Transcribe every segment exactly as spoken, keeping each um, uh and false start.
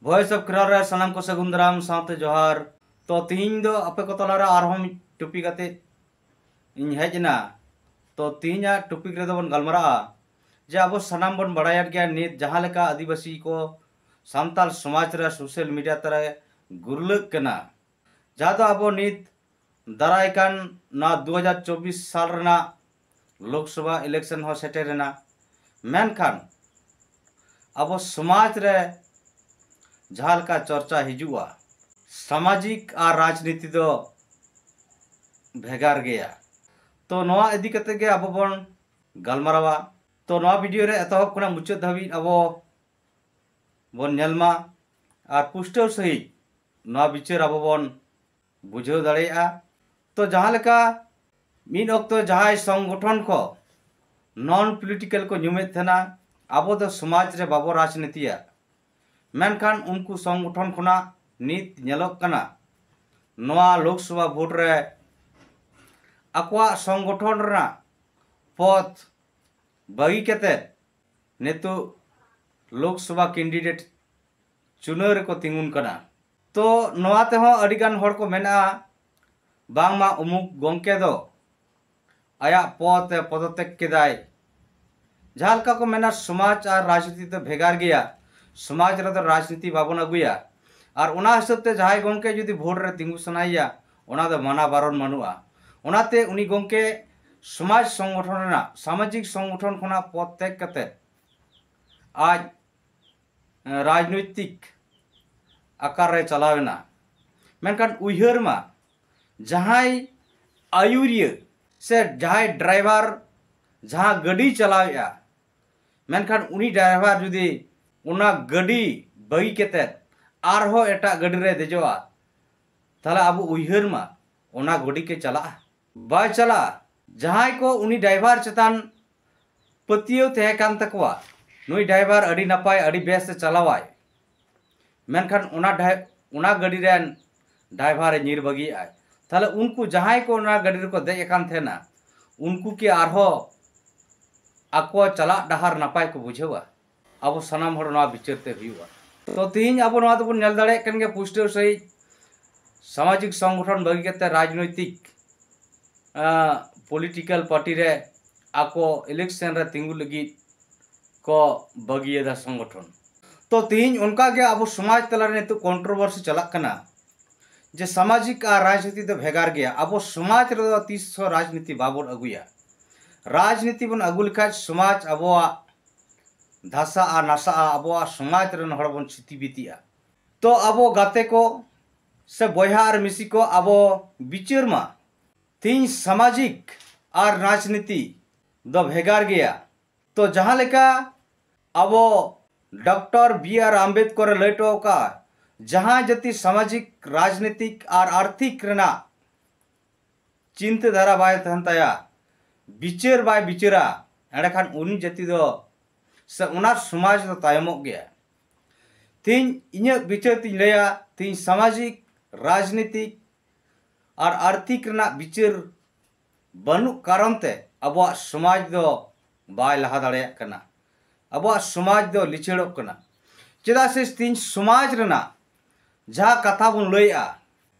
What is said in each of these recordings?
Voice of Khiral ᱨᱮ ᱥᱟᱱᱟᱢ ᱠᱚ ᱥᱟᱹᱜᱩᱱ ᱫᱟᱨᱟᱢ ᱥᱟᱶᱛᱮ ᱡᱚᱦᱟᱨ᱾ ᱛᱚ, ᱛᱤᱦᱤᱧ ᱫᱚ ᱟᱯᱮ ᱠᱚ ᱛᱟᱞᱟᱨᱮ ᱟᱨᱦᱚᱸ ᱢᱤᱫ ᱴᱚᱯᱤᱠ ᱟᱛᱮ ᱤᱧ ᱦᱮᱡ ᱮᱱᱟ᱾ ᱛᱚ, ᱛᱤᱦᱤᱧᱟᱜ ᱴᱚᱯᱤᱠ ᱨᱮᱫᱚ ᱵᱚᱱ ᱜᱟᱞᱢᱟᱨᱟᱜᱼᱟ ᱡᱮ ᱟᱵᱚ ᱥᱟᱱᱟᱢ ᱵᱚᱱ ᱵᱟᱲᱟᱭᱮᱫ ᱜᱮᱭᱟ, ᱱᱤᱛ ᱡᱟᱦᱟᱸ ᱞᱮᱠᱟ ᱟᱹᱫᱤᱵᱟᱹᱥᱤ ᱠᱚ ᱥᱟᱱᱛᱟᱲ ᱥᱚᱢᱟᱡᱽ ᱨᱮ ᱥᱳᱥᱟᱞ ᱢᱤᱰᱤᱭᱟ ᱛᱟᱞᱟᱨᱮ ᱜᱩᱨᱞᱟᱹᱜ ᱠᱟᱱᱟ, ᱡᱟᱦᱟᱸ ᱫᱚ ᱟᱵᱚ ᱱᱤᱛ ᱫᱟᱨᱟᱭ ᱠᱟᱱ ᱱᱚᱣᱟ ᱫᱩ ᱦᱟᱡᱟᱨ ᱪᱚᱵᱵᱤᱥ ᱥᱟᱞ ᱨᱮᱱᱟᱜ ᱞᱳᱠᱥᱚᱵᱷᱟ ᱤᱞᱮᱠᱥᱚᱱ ᱦᱚᱸ ᱥᱮᱴᱮᱨ ᱮᱱᱟ, ᱢᱮᱱᱠᱷᱟᱱ ᱟᱵᱚ ᱥᱚᱢᱟᱡᱽ ᱨᱮ ᱡᱟᱦᱟᱸ ᱞᱮᱠᱟ ᱪᱚᱨᱪᱟ ᱦᱤᱡᱩᱜᱼᱟ, ᱥᱟᱢᱟᱡᱤᱠ ᱟᱨ ᱨᱟᱡᱽᱱᱤᱛᱤ ᱫᱚ ᱵᱷᱮᱜᱟᱨ ᱜᱮᱭᱟ᱾ ᱛᱚ, ᱱᱚᱣᱟ ᱤᱫᱤ ᱠᱟᱛᱮ ᱜᱮ ᱟᱵᱚ ᱵᱚᱱ ᱜᱟᱞᱢᱟᱨᱟᱣᱟ᱾ ᱛᱚ, ᱱᱚᱣᱟ ᱵᱷᱤᱰᱤᱭᱳ ᱨᱮ ᱮᱛᱚᱦᱚᱵ ᱠᱷᱚᱱᱟᱜ ᱢᱩᱪᱟᱹᱫ ᱫᱷᱟᱹᱵᱤᱡ ᱟᱵᱚ ᱵᱚᱱ ᱧᱮᱞ ᱢᱟ ᱟᱨ ᱯᱩᱥᱴᱟᱹᱣ ᱥᱟᱺᱦᱤᱡ ᱱᱚᱣᱟ ᱵᱤᱪᱟᱹᱨ ᱟᱵᱚ ᱵᱚᱱ ᱵᱩᱡᱷᱟᱹᱣ ᱫᱟᱲᱮᱭᱟᱜᱼᱟ᱾ ᱛᱚ, ᱡᱟᱦᱟᱸ ᱞᱮᱠᱟ ᱢᱤᱫ ᱚᱠᱛᱚ ᱡᱟᱦᱟᱸᱭ ᱥᱚᱝᱜᱚᱴᱷᱚᱱ ᱠᱚ ᱱᱚᱱ ᱯᱚᱞᱤᱴᱤᱠᱟᱞ ᱠᱚ ᱧᱩᱢᱮᱫ ᱛᱟᱦᱮᱱᱟ, ᱟᱵᱚ ᱫᱚ ᱥᱚᱢᱟᱡᱽ ᱨᱮ ᱵᱟᱵᱚ ᱨᱟᱡᱽᱱᱤᱛᱤᱭᱟ, ᱢᱮᱱᱠᱷᱟᱱ ᱩᱱᱠᱩ ᱥᱚᱝᱜᱚᱴᱷᱚᱱ ᱠᱷᱚᱱᱟᱜ ᱱᱤᱛ ᱧᱮᱞᱚᱜ ᱠᱟᱱᱟ, ᱱᱚᱣᱟ ᱞᱳᱠᱥᱚᱵᱷᱟ ᱵᱷᱳᱴ ᱨᱮ ᱟᱠᱚᱣᱟᱜ ᱥᱚᱝᱜᱚᱴᱷᱚᱱ ᱨᱮᱱᱟᱜ ᱯᱚᱫᱽ ᱵᱟᱹᱜᱤ ᱠᱟᱛᱮ ᱱᱤᱛᱚᱜ ᱞᱳᱠᱥᱚᱵᱷᱟ ᱠᱮᱱᱰᱤᱰᱮᱴ ᱪᱩᱱᱟᱹᱣ ᱨᱮᱠᱚ ᱛᱤᱸᱜᱩᱱ ᱠᱟᱱᱟ᱾ ᱛᱚ, ᱱᱚᱣᱟ ᱛᱮᱦᱚᱸ ᱟᱹᱰᱤᱜᱟᱱ ᱦᱚᱲ ᱠᱚ ᱢᱮᱱᱟ, ᱵᱟᱝᱢᱟ ᱩᱢᱩᱠ ᱜᱚᱢᱠᱮ ᱫᱚ ᱟᱭᱟᱜ ᱯᱚᱫᱽ ᱮ ᱯᱚᱫᱚᱛᱮᱠ ᱠᱮᱫᱟᱭ᱾ ᱡᱟᱦᱟᱸ ᱞᱮᱠᱟ ᱠᱚ ᱢᱮᱱᱟ, ᱥᱚᱢᱟᱡᱽ ᱟᱨ ᱨᱟᱡᱽᱱᱤᱛᱤ ᱫᱚ ᱵᱷᱮᱜᱟᱨ ᱜᱮᱭᱟ᱾ ᱥᱚᱢᱟᱡᱽ ᱨᱮᱫᱚ ᱨᱟᱡᱽᱱᱤᱛᱤ ᱵᱟᱵᱚᱱ ᱟᱹᱜᱩᱭᱟ, ᱟᱨ ᱚᱱᱟ ᱦᱤᱥᱟᱹᱵ ᱛᱮ ᱡᱟᱦᱟᱸᱭ ᱜᱚᱢᱠᱮ ᱡᱩᱫᱤ ᱵᱷᱳᱴ ᱨᱮ ᱛᱤᱸᱜᱩ ᱥᱟᱱᱟᱭᱮᱭᱟ, ᱚᱱᱟ ᱫᱚ ᱢᱟᱱᱟ ᱵᱟᱨᱚᱱ ᱵᱟᱹᱱᱩᱜᱼᱟ᱾ ᱚᱱᱟᱛᱮ ᱩᱱᱤ ᱜᱚᱢᱠᱮ ᱥᱚᱢᱟᱡᱽ ᱥᱚᱝᱜᱚᱴᱷᱚᱱ ᱨᱮᱱᱟᱜ, ᱥᱟᱢᱟᱡᱤᱠ ᱥᱚᱝᱜᱚᱴᱷᱚᱱ ᱠᱷᱚᱱᱟᱜ ᱯᱚᱫᱽ ᱛᱮᱡ ᱠᱟᱛᱮ ᱟᱡ ᱨᱟᱡᱽᱱᱳᱭᱛᱤᱠ ᱟᱠᱟᱨ ᱨᱮ ᱪᱟᱞᱟᱣ ᱮᱱᱟ᱾ ᱢᱮᱱᱠᱷᱟᱱ ᱩᱭᱦᱟᱹᱨ ᱢᱟ, ᱡᱟᱦᱟᱸᱭ ᱟᱹᱭᱩᱨᱤᱭᱟᱹ ᱥᱮ ᱡᱟᱦᱟᱸᱭ ᱰᱨᱟᱭᱵᱷᱟᱨ ᱡᱟᱦᱟᱸ ᱜᱟᱹᱰᱤ ᱪᱟᱞᱟᱣᱮᱫᱼᱟ, ᱢᱮᱱᱠᱷᱟᱱ ᱩᱱᱤ ᱰᱨᱟᱭᱵᱷᱟᱨ ᱡᱩᱫᱤ ᱚᱱᱟ ᱜᱟᱹᱰᱤ ᱵᱟᱹᱜᱤ ᱠᱟᱛᱮᱫ ᱟᱨᱦᱚᱸ ᱮᱴᱟᱜ ᱜᱟᱹᱰᱤ ᱨᱮ ᱫᱮᱡᱚᱜᱼᱟ, ᱛᱟᱦᱚᱞᱮ ᱟᱵᱚ ᱩᱭᱦᱟᱹᱨ ᱢᱟ, ᱚᱱᱟ ᱜᱟᱹᱰᱤ ᱠᱮ ᱪᱟᱞᱟᱜᱼᱟ? ᱵᱟᱭ ᱪᱟᱞᱟᱜᱼᱟ᱾ ᱡᱟᱦᱟᱸᱭ ᱠᱚ ᱩᱱᱤ ᱰᱨᱟᱭᱵᱷᱟᱨ ᱪᱮᱛᱟᱱ ᱯᱟᱹᱛᱭᱟᱹᱣ ᱛᱟᱦᱮᱸ ᱠᱟᱱ ᱛᱟᱠᱚᱣᱟ, ᱱᱩᱭ ᱰᱨᱟᱭᱵᱷᱟᱨ ᱟᱹᱰᱤ ᱱᱟᱯᱟᱭ, ᱟᱹᱰᱤ ᱵᱮᱥ ᱮ ᱪᱟᱞᱟᱣᱟᱭ, ᱢᱮᱱᱠᱷᱟᱱ ᱚᱱᱟ ᱰᱟᱭ-, ᱚᱱᱟ ᱜᱟᱹᱰᱤ ᱨᱮᱱ ᱰᱨᱟᱭᱵᱷᱟᱨ ᱮ ᱧᱤᱨ ᱵᱟᱹᱜᱤᱭᱮᱫᱼᱟᱭ, ᱛᱟᱦᱚᱞᱮ ᱩᱱᱠᱩ ᱡᱟᱦᱟᱸᱭ ᱠᱚ ᱚᱱᱟ ᱜᱟᱹᱰᱤ ᱨᱮᱠᱚ ᱫᱮᱡ ᱟᱠᱟᱱ ᱛᱟᱦᱮᱱᱟ, ᱩᱱᱠᱩ ᱠᱤ ᱟᱨᱦᱚᱸ ᱟᱠᱚ ᱪᱟᱞᱟᱜ ᱰᱟᱦᱟᱨ ᱱᱟᱯᱟᱭ ᱠᱚ ᱵᱩᱡᱷᱟᱹᱣᱟ? ᱟᱵᱚ ᱥᱟᱱᱟᱢ ᱦᱚᱲ ᱱᱚᱣᱟ ᱵᱤᱪᱟᱹᱨ ᱛᱮ ᱦᱩᱭᱩᱜᱼᱟ᱾ ᱛᱚ ᱛᱤᱦᱤᱧ ᱟᱵᱚ ᱱᱚᱣᱟ ᱫᱚᱵᱚᱱ ᱧᱮᱞ ᱫᱟᱲᱮᱭᱟᱜ ᱠᱟᱱ ᱜᱮᱭᱟ ᱯᱩᱥᱴᱟᱹᱣ ᱥᱟᱺᱦᱤᱡ, ᱥᱟᱢᱟᱡᱤᱠ ᱥᱚᱝᱜᱚᱴᱷᱚᱱ ᱵᱟᱹᱜᱤ ᱠᱟᱛᱮ ᱨᱟᱡᱽᱱᱳᱭᱛᱤᱠ ᱯᱚᱞᱤᱴᱤᱠᱟᱞ ᱯᱟᱨᱴᱤ ᱨᱮ ᱟᱠᱚ ᱤᱞᱮᱠᱥᱚᱱ ᱨᱮ ᱛᱤᱸᱜᱩ ᱞᱟᱹᱜᱤᱫ ᱠᱚ ᱵᱟᱹᱜᱤᱭᱟᱫᱟ ᱥᱚᱝᱜᱚᱴᱷᱚᱱ᱾ ᱛᱚ ᱛᱤᱦᱤᱧ ᱚᱱᱠᱟ ᱜᱮ ᱟᱵᱚ ᱥᱚᱢᱟᱡᱽ ᱛᱟᱞᱟᱨᱮ ᱱᱤᱛᱚᱜ ᱠᱚᱱᱴᱨᱳᱵᱷᱟᱨᱥᱤ ᱪᱟᱞᱟᱜ ᱠᱟᱱᱟ ᱡᱮ ᱥᱟᱢᱟᱡᱤᱠ ᱟᱨ ᱨᱟᱡᱽᱱᱤᱛᱤ ᱫᱚ ᱵᱷᱮᱜᱟᱨ ᱜᱮᱭᱟ᱾ ᱟᱵᱚ ᱥᱚᱢᱟᱡᱽ ᱨᱮᱫᱚ ᱛᱤᱥ ᱦᱚᱸ ᱨᱟᱡᱽᱱᱤᱛᱤ ᱵᱟᱵᱚᱱ ᱟᱹᱜᱩᱭᱟ᱾ ᱨᱟᱡᱽᱱᱤᱛᱤ ᱵᱚᱱ ᱟᱹᱜᱩ ᱞᱮᱠᱷᱟᱱ ᱥᱚᱢᱟᱡᱽ ᱟᱵᱚᱣᱟᱜ ᱫᱷᱟᱥᱟᱜᱼᱟ, ᱱᱟᱥᱟᱜᱼᱟ, ᱟᱵᱚᱣᱟᱜ ᱥᱚᱢᱟᱡᱽ ᱨᱮᱱ ᱦᱚᱲ ᱵᱚᱱ ᱪᱷᱤᱛᱤ ᱵᱤᱛᱤᱜᱼᱟ᱾ ᱛᱚ ᱟᱵᱚ ᱜᱟᱛᱮ ᱠᱚ ᱥᱮ ᱵᱚᱭᱦᱟ ᱟᱨ ᱢᱤᱥᱤ ᱠᱚ, ᱟᱵᱚ ᱵᱤᱪᱟᱹᱨ ᱢᱟ ᱛᱤᱦᱤᱧ ᱥᱟᱢᱟᱡᱤᱠ ᱟᱨ ᱨᱟᱡᱽᱱᱤᱛᱤ ᱫᱚ ᱵᱷᱮᱜᱟᱨ ᱜᱮᱭᱟ᱾ ᱛᱚ ᱡᱟᱦᱟᱸ ᱞᱮᱠᱟ ᱟᱵᱚ ᱰᱚᱠᱴᱚᱨ ᱵᱤ ᱟᱨ ᱟᱢᱵᱮᱫᱠᱚᱨ ᱮ ᱞᱟᱹᱭ ᱦᱚᱴᱚ ᱟᱠᱟᱫᱼᱟ, ᱡᱟᱦᱟᱸ ᱡᱟᱹᱛᱤ ᱥᱟᱢᱟᱡᱤᱠ, ᱨᱟᱡᱽᱱᱤᱛᱤᱠ ᱟᱨ ᱟᱨᱛᱷᱤᱠ ᱨᱮᱱᱟᱜ ᱪᱤᱱᱛᱟᱹ ᱫᱷᱟᱨᱟ ᱵᱟᱭ ᱛᱟᱦᱮᱱ ᱛᱟᱭᱟ, ᱵᱤᱪᱟᱹᱨ ᱵᱟᱭ ᱵᱤᱪᱟᱹᱨᱟ, ᱮᱸᱰᱮᱠᱷᱟᱱ ᱩᱱᱤ ᱡᱟᱹᱛᱤ ᱫᱚ ᱥᱮ ᱚᱱᱟ ᱥᱚᱢᱟᱡᱽ ᱫᱚ ᱛᱟᱭᱚᱢᱚᱜ ᱜᱮᱭᱟ᱾ ᱛᱤᱦᱤᱧ ᱤᱧᱟᱹᱜ ᱵᱤᱪᱟᱹᱨ ᱛᱤᱧ ᱞᱟᱹᱭᱟ, ᱛᱤᱦᱤᱧ ᱥᱟᱢᱟᱡᱤᱠ, ᱨᱟᱡᱽᱱᱤᱛᱤᱠ ᱟᱨ ᱟᱨᱛᱷᱤᱠ ᱨᱮᱱᱟᱜ ᱵᱤᱪᱟᱹᱨ ᱵᱟᱹᱱᱩᱜ ᱠᱟᱨᱚᱱ ᱛᱮ ᱟᱵᱚᱣᱟᱜ ᱥᱚᱢᱟᱡᱽ ᱫᱚ ᱵᱟᱭ ᱞᱟᱦᱟ ᱫᱟᱲᱮᱭᱟᱜ ᱠᱟᱱᱟ᱾ ᱟᱵᱚᱣᱟᱜ ᱥᱚᱢᱟᱡᱽ ᱫᱚ ᱞᱤᱪᱟᱹᱲᱚᱜ ᱠᱟᱱᱟ᱾ ᱪᱮᱫᱟᱜ ᱥᱮ ᱛᱤᱦᱤᱧ ᱥᱚᱢᱟᱡᱽ ᱨᱮᱱᱟᱜ ᱡᱟᱦᱟᱸ ᱠᱟᱛᱷᱟ ᱵᱚᱱ ᱞᱟᱹᱭᱮᱜᱼᱟ,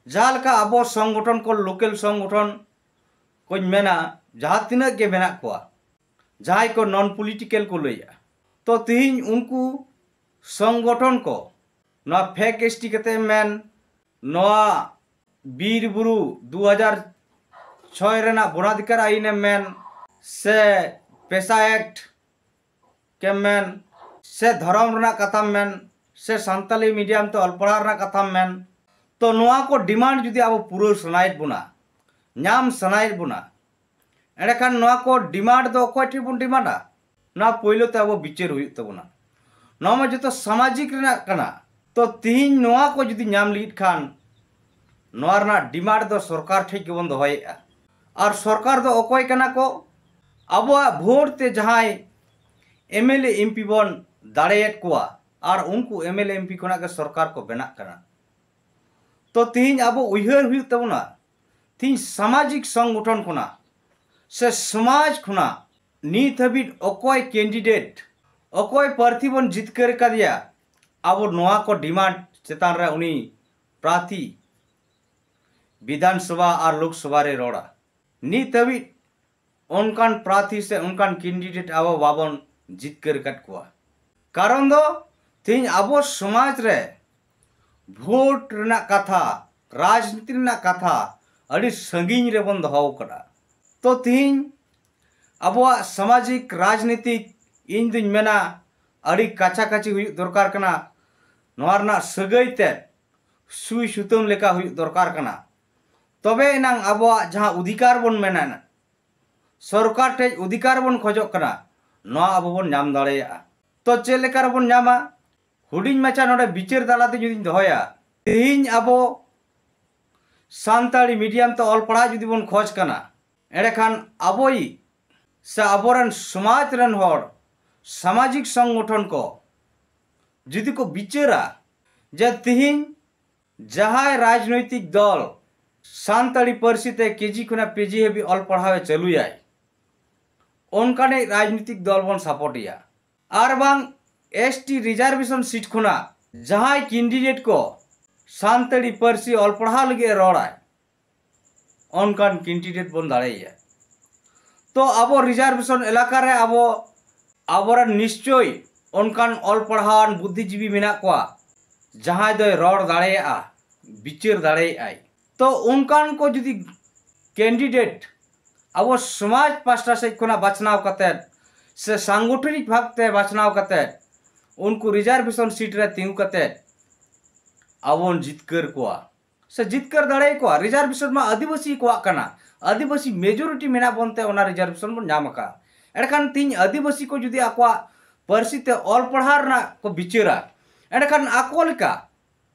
ᱡᱟᱦᱟᱸ ᱞᱮᱠᱟ ᱟᱵᱚ ᱥᱚᱝᱜᱚᱴᱷᱚᱱ ᱠᱚ, ᱞᱳᱠᱟᱞ ᱥᱚᱝᱜᱚᱴᱷᱚᱱ ᱠᱚᱧ ᱢᱮᱱᱟ, ᱡᱟᱦᱟᱸ ᱛᱤᱱᱟᱹᱜ ᱜᱮ ᱢᱮᱱᱟᱜ ᱠᱚᱣᱟ, ᱡᱟᱦᱟᱸᱭ ᱠᱚ ᱱᱚᱱ ᱯᱚᱞᱤᱴᱤᱠᱟᱞ ᱠᱚ ᱞᱟᱹᱭᱮᱜᱼᱟ, ᱛᱚ ᱛᱤᱦᱤᱧ ᱩᱱᱠᱩ ᱥᱚᱝᱜᱚᱴᱷᱚᱱ ᱠᱚ ᱱᱚᱣᱟ ᱯᱷᱮᱠ ᱮᱥ ᱴᱤ ᱠᱟᱛᱮ ᱢᱮᱱ, ᱱᱚᱣᱟ ᱵᱤᱨ ᱵᱩᱨᱩ ᱫᱩ ᱦᱟᱡᱟᱨ ᱪᱷᱚᱭ ᱨᱮᱱᱟᱜ ᱵᱚᱱᱟᱫᱷᱤᱠᱟᱨ ᱟᱭᱤᱱ ᱮᱢ ᱢᱮᱱ, ᱥᱮ ᱯᱮᱥᱟ ᱮᱠᱴ ᱠᱮᱢ ᱢᱮᱱ, ᱥᱮ ᱫᱷᱚᱨᱚᱢ ᱨᱮᱱᱟᱜ ᱠᱟᱛᱷᱟᱢ ᱢᱮᱱ, ᱥᱮ ᱥᱟᱱᱛᱟᱞᱤ ᱢᱤᱰᱤᱭᱟᱢ ᱛᱮ ᱚᱞ ᱯᱟᱲᱦᱟᱣ ᱨᱮᱱᱟᱜ ᱠᱟᱛᱷᱟᱢ ᱢᱮᱱ, ᱛᱚ ᱱᱚᱣᱟ ᱠᱚ ᱰᱤᱢᱟᱱᱰ ᱡᱩᱫᱤ ᱟᱵᱚ ᱯᱩᱨᱟᱹᱣ ᱥᱟᱱᱟᱭᱮᱫ ᱵᱚᱱᱟ, ᱧᱟᱢ ᱥᱟᱱᱟᱭᱮᱫ ᱵᱚᱱᱟ, ᱮᱸᱰᱮᱠᱷᱟᱱ ᱱᱚᱣᱟ ᱠᱚ ᱰᱤᱢᱟᱱᱰ ᱫᱚ ᱚᱠᱚᱭ ᱴᱷᱮᱱ ᱵᱚᱱ ᱰᱤᱢᱟᱱᱰᱟ? ᱱᱚᱣᱟ ᱯᱳᱭᱞᱳ ᱛᱮ ᱟᱵᱚ ᱵᱤᱪᱟᱹᱨ ᱦᱩᱭᱩᱜ ᱛᱟᱵᱚᱱᱟ᱾ ᱱᱚᱣᱟ ᱢᱟ ᱡᱚᱛᱚ ᱥᱟᱢᱟᱡᱤᱠ ᱨᱮᱱᱟᱜ ᱠᱟᱱᱟ᱾ ᱛᱚ ᱛᱤᱦᱤᱧ ᱱᱚᱣᱟ ᱠᱚ ᱡᱩᱫᱤ ᱧᱟᱢ ᱞᱟᱹᱜᱤᱫ ᱠᱷᱟᱱ, ᱱᱚᱣᱟ ᱨᱮᱱᱟᱜ ᱰᱤᱢᱟᱱᱰ ᱫᱚ ᱥᱚᱨᱠᱟᱨ ᱴᱷᱮᱱ ᱜᱮᱵᱚᱱ ᱫᱚᱦᱚᱭᱮᱫᱼᱟ᱾ ᱟᱨ ᱥᱚᱨᱠᱟᱨ ᱫᱚ ᱚᱠᱚᱭ ᱠᱟᱱᱟ ᱠᱚ? ᱟᱵᱚᱣᱟᱜ ᱵᱷᱳᱴ ᱛᱮ ᱡᱟᱦᱟᱸᱭ M L A, M P ᱵᱚᱱ ᱫᱟᱲᱮᱭᱟᱫ ᱠᱚᱣᱟ, ᱟᱨ ᱩᱱᱠᱩ M L A, M P ᱠᱷᱚᱱᱟᱜ ᱜᱮ ᱥᱚᱨᱠᱟᱨ ᱠᱚ ᱵᱮᱱᱟᱜ ᱠᱟᱱᱟ᱾ ᱛᱚ ᱛᱤᱦᱤᱧ ᱟᱵᱚ ᱩᱭᱦᱟᱹᱨ ᱦᱩᱭᱩᱜ ᱛᱟᱵᱚᱱᱟ, ᱛᱤᱦᱤᱧ ᱥᱟᱢᱟᱡᱤᱠ ᱥᱚᱝᱜᱚᱴᱷᱚᱱ ᱠᱷᱚᱱᱟᱜ ᱥᱮ ᱥᱚᱢᱟᱡᱽ ᱠᱷᱚᱱᱟᱜ ᱱᱤᱛ ᱦᱟᱹᱵᱤᱡ ᱚᱠᱚᱭ ᱠᱮᱱᱰᱤᱰᱮᱴ, ᱚᱠᱚᱭ ᱯᱨᱟᱨᱛᱷᱤ ᱵᱚᱱ ᱡᱤᱛᱠᱟᱹᱨ ᱟᱠᱟᱫᱮᱭᱟ, ᱟᱵᱚ ᱱᱚᱣᱟ ᱠᱚ ᱰᱤᱢᱟᱱᱰ ᱪᱮᱛᱟᱱ ᱨᱮ ᱩᱱᱤ ᱯᱨᱟᱨᱛᱷᱤ ᱵᱤᱫᱷᱟᱱ ᱥᱚᱵᱷᱟ ᱟᱨ ᱞᱳᱠ ᱥᱚᱵᱷᱟ ᱨᱮ ᱨᱚᱲᱟ᱾ ᱱᱤᱛ ᱦᱟᱹᱵᱤᱡ ᱚᱱᱠᱟᱱ ᱯᱨᱟᱨᱛᱷᱤ ᱥᱮ ᱚᱱᱠᱟᱱ ᱠᱮᱱᱰᱤᱰᱮᱴ ᱟᱵᱚ ᱵᱟᱵᱚᱱ ᱡᱤᱛᱠᱟᱹᱨ ᱟᱠᱟᱫ ᱠᱚᱣᱟ᱾ ᱠᱟᱨᱚᱱ ᱫᱚ ᱛᱮᱦᱮᱧ ᱟᱵᱚ ᱥᱚᱢᱟᱡᱽ ᱨᱮ ᱵᱷᱳᱴ ᱨᱮᱱᱟᱜ ᱠᱟᱛᱷᱟ, ᱨᱟᱡᱽᱱᱤᱛᱤ ᱨᱮᱱᱟᱜ ᱠᱟᱛᱷᱟ ᱟᱹᱰᱤ ᱥᱟᱺᱜᱤᱧ ᱨᱮᱵᱚᱱ ᱫᱚᱦᱚ ᱟᱠᱟᱫᱟ᱾ ᱛᱚ ᱛᱮᱦᱮᱧ ᱟᱵᱚᱣᱟᱜ ᱥᱟᱢᱟᱡᱤᱠ ᱨᱟᱡᱽᱱᱤᱛᱤᱠ, ᱤᱧ ᱫᱩᱧ ᱢᱮᱱᱟ, ᱟᱹᱰᱤ ᱠᱟᱪᱷᱟ ᱠᱟᱪᱷᱤ ᱦᱩᱭᱩᱜ ᱫᱚᱨᱠᱟᱨ ᱠᱟᱱᱟ᱾ ᱱᱚᱣᱟ ᱨᱮᱱᱟᱜ ᱥᱟᱹᱜᱟᱹᱭ ᱛᱮ ᱥᱩᱭ ᱥᱩᱛᱟᱹᱢ ᱞᱮᱠᱟ ᱦᱩᱭᱩᱜ ᱫᱚᱨᱠᱟᱨ ᱠᱟᱱᱟ᱾ ᱛᱚᱵᱮ ᱮᱱᱟᱝ ᱟᱵᱚᱣᱟᱜ ᱡᱟᱦᱟᱸ ᱚᱫᱷᱤᱠᱟᱨ ᱵᱚᱱ ᱢᱮᱱᱟ, ᱥᱚᱨᱠᱟᱨ ᱴᱷᱮᱡ ᱚᱫᱷᱤᱠᱟᱨ ᱵᱚᱱ ᱠᱷᱚᱡᱚᱜ ᱠᱟᱱᱟ, ᱱᱚᱣᱟ ᱟᱵᱚ ᱵᱚᱱ ᱧᱟᱢ ᱫᱟᱲᱮᱭᱟᱜᱼᱟ᱾ ᱛᱚ ᱪᱮᱫ ᱞᱮᱠᱟ ᱨᱮᱵᱚᱱ ᱧᱟᱢᱟ? ᱦᱩᱰᱤᱧ ᱢᱟᱪᱷᱟ ᱱᱚᱰᱮ ᱵᱤᱪᱟᱹᱨ ᱛᱟᱞᱟᱛᱮ ᱡᱩᱫᱤᱧ ᱫᱚᱦᱚᱭᱟ, ᱛᱮᱦᱮᱧ ᱟᱵᱚ ᱥᱟᱱᱛᱟᱲᱤ ᱢᱤᱰᱤᱭᱟᱢ ᱛᱮ ᱚᱞ ᱯᱟᱲᱦᱟᱣ ᱡᱩᱫᱤ ᱵᱚᱱ ᱠᱷᱚᱡᱽ ᱠᱟᱱᱟ, ᱮᱸᱰᱮᱠᱷᱟᱱ ᱟᱵᱚᱭᱤᱡ ᱥᱮ ᱟᱵᱚᱨᱮᱱ ᱥᱚᱢᱟᱡᱽ ᱨᱮᱱ ᱦᱚᱲ, ᱥᱟᱢᱟᱡᱤᱠ ᱥᱚᱝᱜᱚᱴᱷᱚᱱ ᱠᱚ ᱡᱩᱫᱤ ᱠᱚ ᱵᱤᱪᱟᱹᱨᱟ ᱡᱮ ᱛᱤᱦᱤᱧ ᱡᱟᱦᱟᱸᱭ ᱨᱟᱡᱽᱱᱳᱭᱛᱤᱠ ᱫᱚᱞ ᱥᱟᱱᱛᱟᱲᱤ ᱯᱟᱹᱨᱥᱤ ᱛᱮ ᱠᱮᱡᱤ ᱠᱷᱚᱱᱟᱜ ᱯᱤᱡᱤ ᱦᱟᱹᱵᱤᱡ ᱚᱞ ᱯᱟᱲᱦᱟᱣ ᱮ ᱪᱟᱹᱞᱩᱭᱟᱭ, ᱚᱱᱠᱟᱱᱤᱡ ᱨᱟᱡᱽᱱᱤᱛᱤᱠ ᱫᱚᱞ ᱵᱚᱱ ᱥᱟᱯᱳᱨᱴ ᱮᱭᱟ᱾ ᱟᱨ ᱵᱟᱝ ᱮᱥ ᱴᱤ ᱨᱤᱡᱟᱨᱵᱷᱮᱥᱚᱱ ᱥᱤᱴ ᱠᱷᱚᱱᱟᱜ ᱡᱟᱦᱟᱸᱭ ᱠᱮᱱᱰᱤᱰᱮᱴ ᱠᱚ ᱥᱟᱱᱛᱟᱲᱤ ᱯᱟᱹᱨᱥᱤ ᱚᱞ ᱯᱟᱲᱦᱟᱣ ᱞᱟᱹᱜᱤᱫ ᱮ ᱨᱚᱲᱟᱭ, ᱚᱱᱠᱟᱱ ᱠᱮᱱᱰᱤᱰᱮᱴ ᱵᱚᱱ ᱫᱟᱲᱮᱭᱟᱭᱟ᱾ ᱛᱚ ᱟᱵᱚ ᱨᱤᱡᱟᱨᱵᱷᱮᱥᱚᱱ ᱮᱞᱟᱠᱟ ᱨᱮ ᱟᱵᱚ, ᱟᱵᱚᱨᱮᱱ ᱱᱤᱥᱪᱚᱭ ᱚᱱᱠᱟᱱ ᱚᱞ ᱯᱟᱲᱦᱟᱣᱟᱱ ᱵᱩᱫᱽᱫᱷᱤᱡᱤᱵᱤ ᱢᱮᱱᱟᱜ ᱠᱚᱣᱟ, ᱡᱟᱦᱟᱸᱭ ᱫᱚᱭ ᱨᱚᱲ ᱫᱟᱲᱮᱭᱟᱜᱼᱟ, ᱵᱤᱪᱟᱹᱨ ᱫᱟᱲᱮᱭᱟᱜᱼᱟᱭ᱾ ᱛᱚ ᱚᱱᱠᱟᱱ ᱠᱚ ᱡᱩᱫᱤ ᱠᱮᱱᱰᱤᱰᱮᱴ ᱟᱵᱚ ᱥᱚᱢᱟᱡᱽ ᱯᱟᱥᱴᱟ ᱥᱮᱫ ᱠᱷᱚᱱᱟᱜ ᱵᱟᱪᱷᱱᱟᱣ ᱠᱟᱛᱮᱫ ᱥᱮ ᱥᱟᱝᱜᱚᱴᱷᱚᱱᱤᱠ ᱵᱷᱟᱵᱽ ᱛᱮ ᱵᱟᱪᱷᱱᱟᱣ ᱠᱟᱛᱮᱫ ᱩᱱᱠᱩ ᱨᱤᱡᱟᱨᱵᱷᱮᱥᱚᱱ ᱥᱤᱴ ᱨᱮ ᱛᱤᱸᱜᱩ ᱠᱟᱛᱮᱫ ᱟᱵᱚ ᱵᱚᱱ ᱡᱤᱛᱠᱟᱹᱨ ᱠᱚᱣᱟ ᱥᱮ ᱡᱤᱛᱠᱟᱹᱨ ᱫᱟᱲᱮ ᱟᱠᱚᱣᱟ᱾ ᱨᱤᱡᱟᱨᱵᱷᱮᱥᱚᱱ ᱢᱟ ᱟᱹᱫᱤᱵᱟᱹᱥᱤ ᱠᱚᱣᱟᱜ ᱠᱟᱱᱟ, ᱟᱹᱫᱤᱵᱟᱹᱥᱤ ᱢᱮᱡᱚᱨᱤᱴᱤ ᱢᱮᱱᱟᱜ ᱵᱚᱱᱛᱮ ᱚᱱᱟ ᱨᱤᱡᱟᱨᱵᱷᱮᱥᱚᱱ ᱵᱚᱱ ᱧᱟᱢ ᱟᱠᱟᱫᱼᱟ᱾ ᱮᱸᱰᱮᱠᱷᱟᱱ ᱛᱤᱦᱤᱧ ᱟᱹᱫᱤᱵᱟᱹᱥᱤ ᱠᱚ ᱡᱩᱫᱤ ᱟᱠᱚᱣᱟᱜ ᱯᱟᱹᱨᱥᱤ ᱛᱮ ᱚᱞ ᱯᱟᱲᱦᱟᱣ ᱨᱮᱱᱟᱜ ᱠᱚ ᱵᱤᱪᱟᱹᱨᱟ, ᱮᱸᱰᱮᱠᱷᱟᱱ ᱟᱠᱚ ᱞᱮᱠᱟ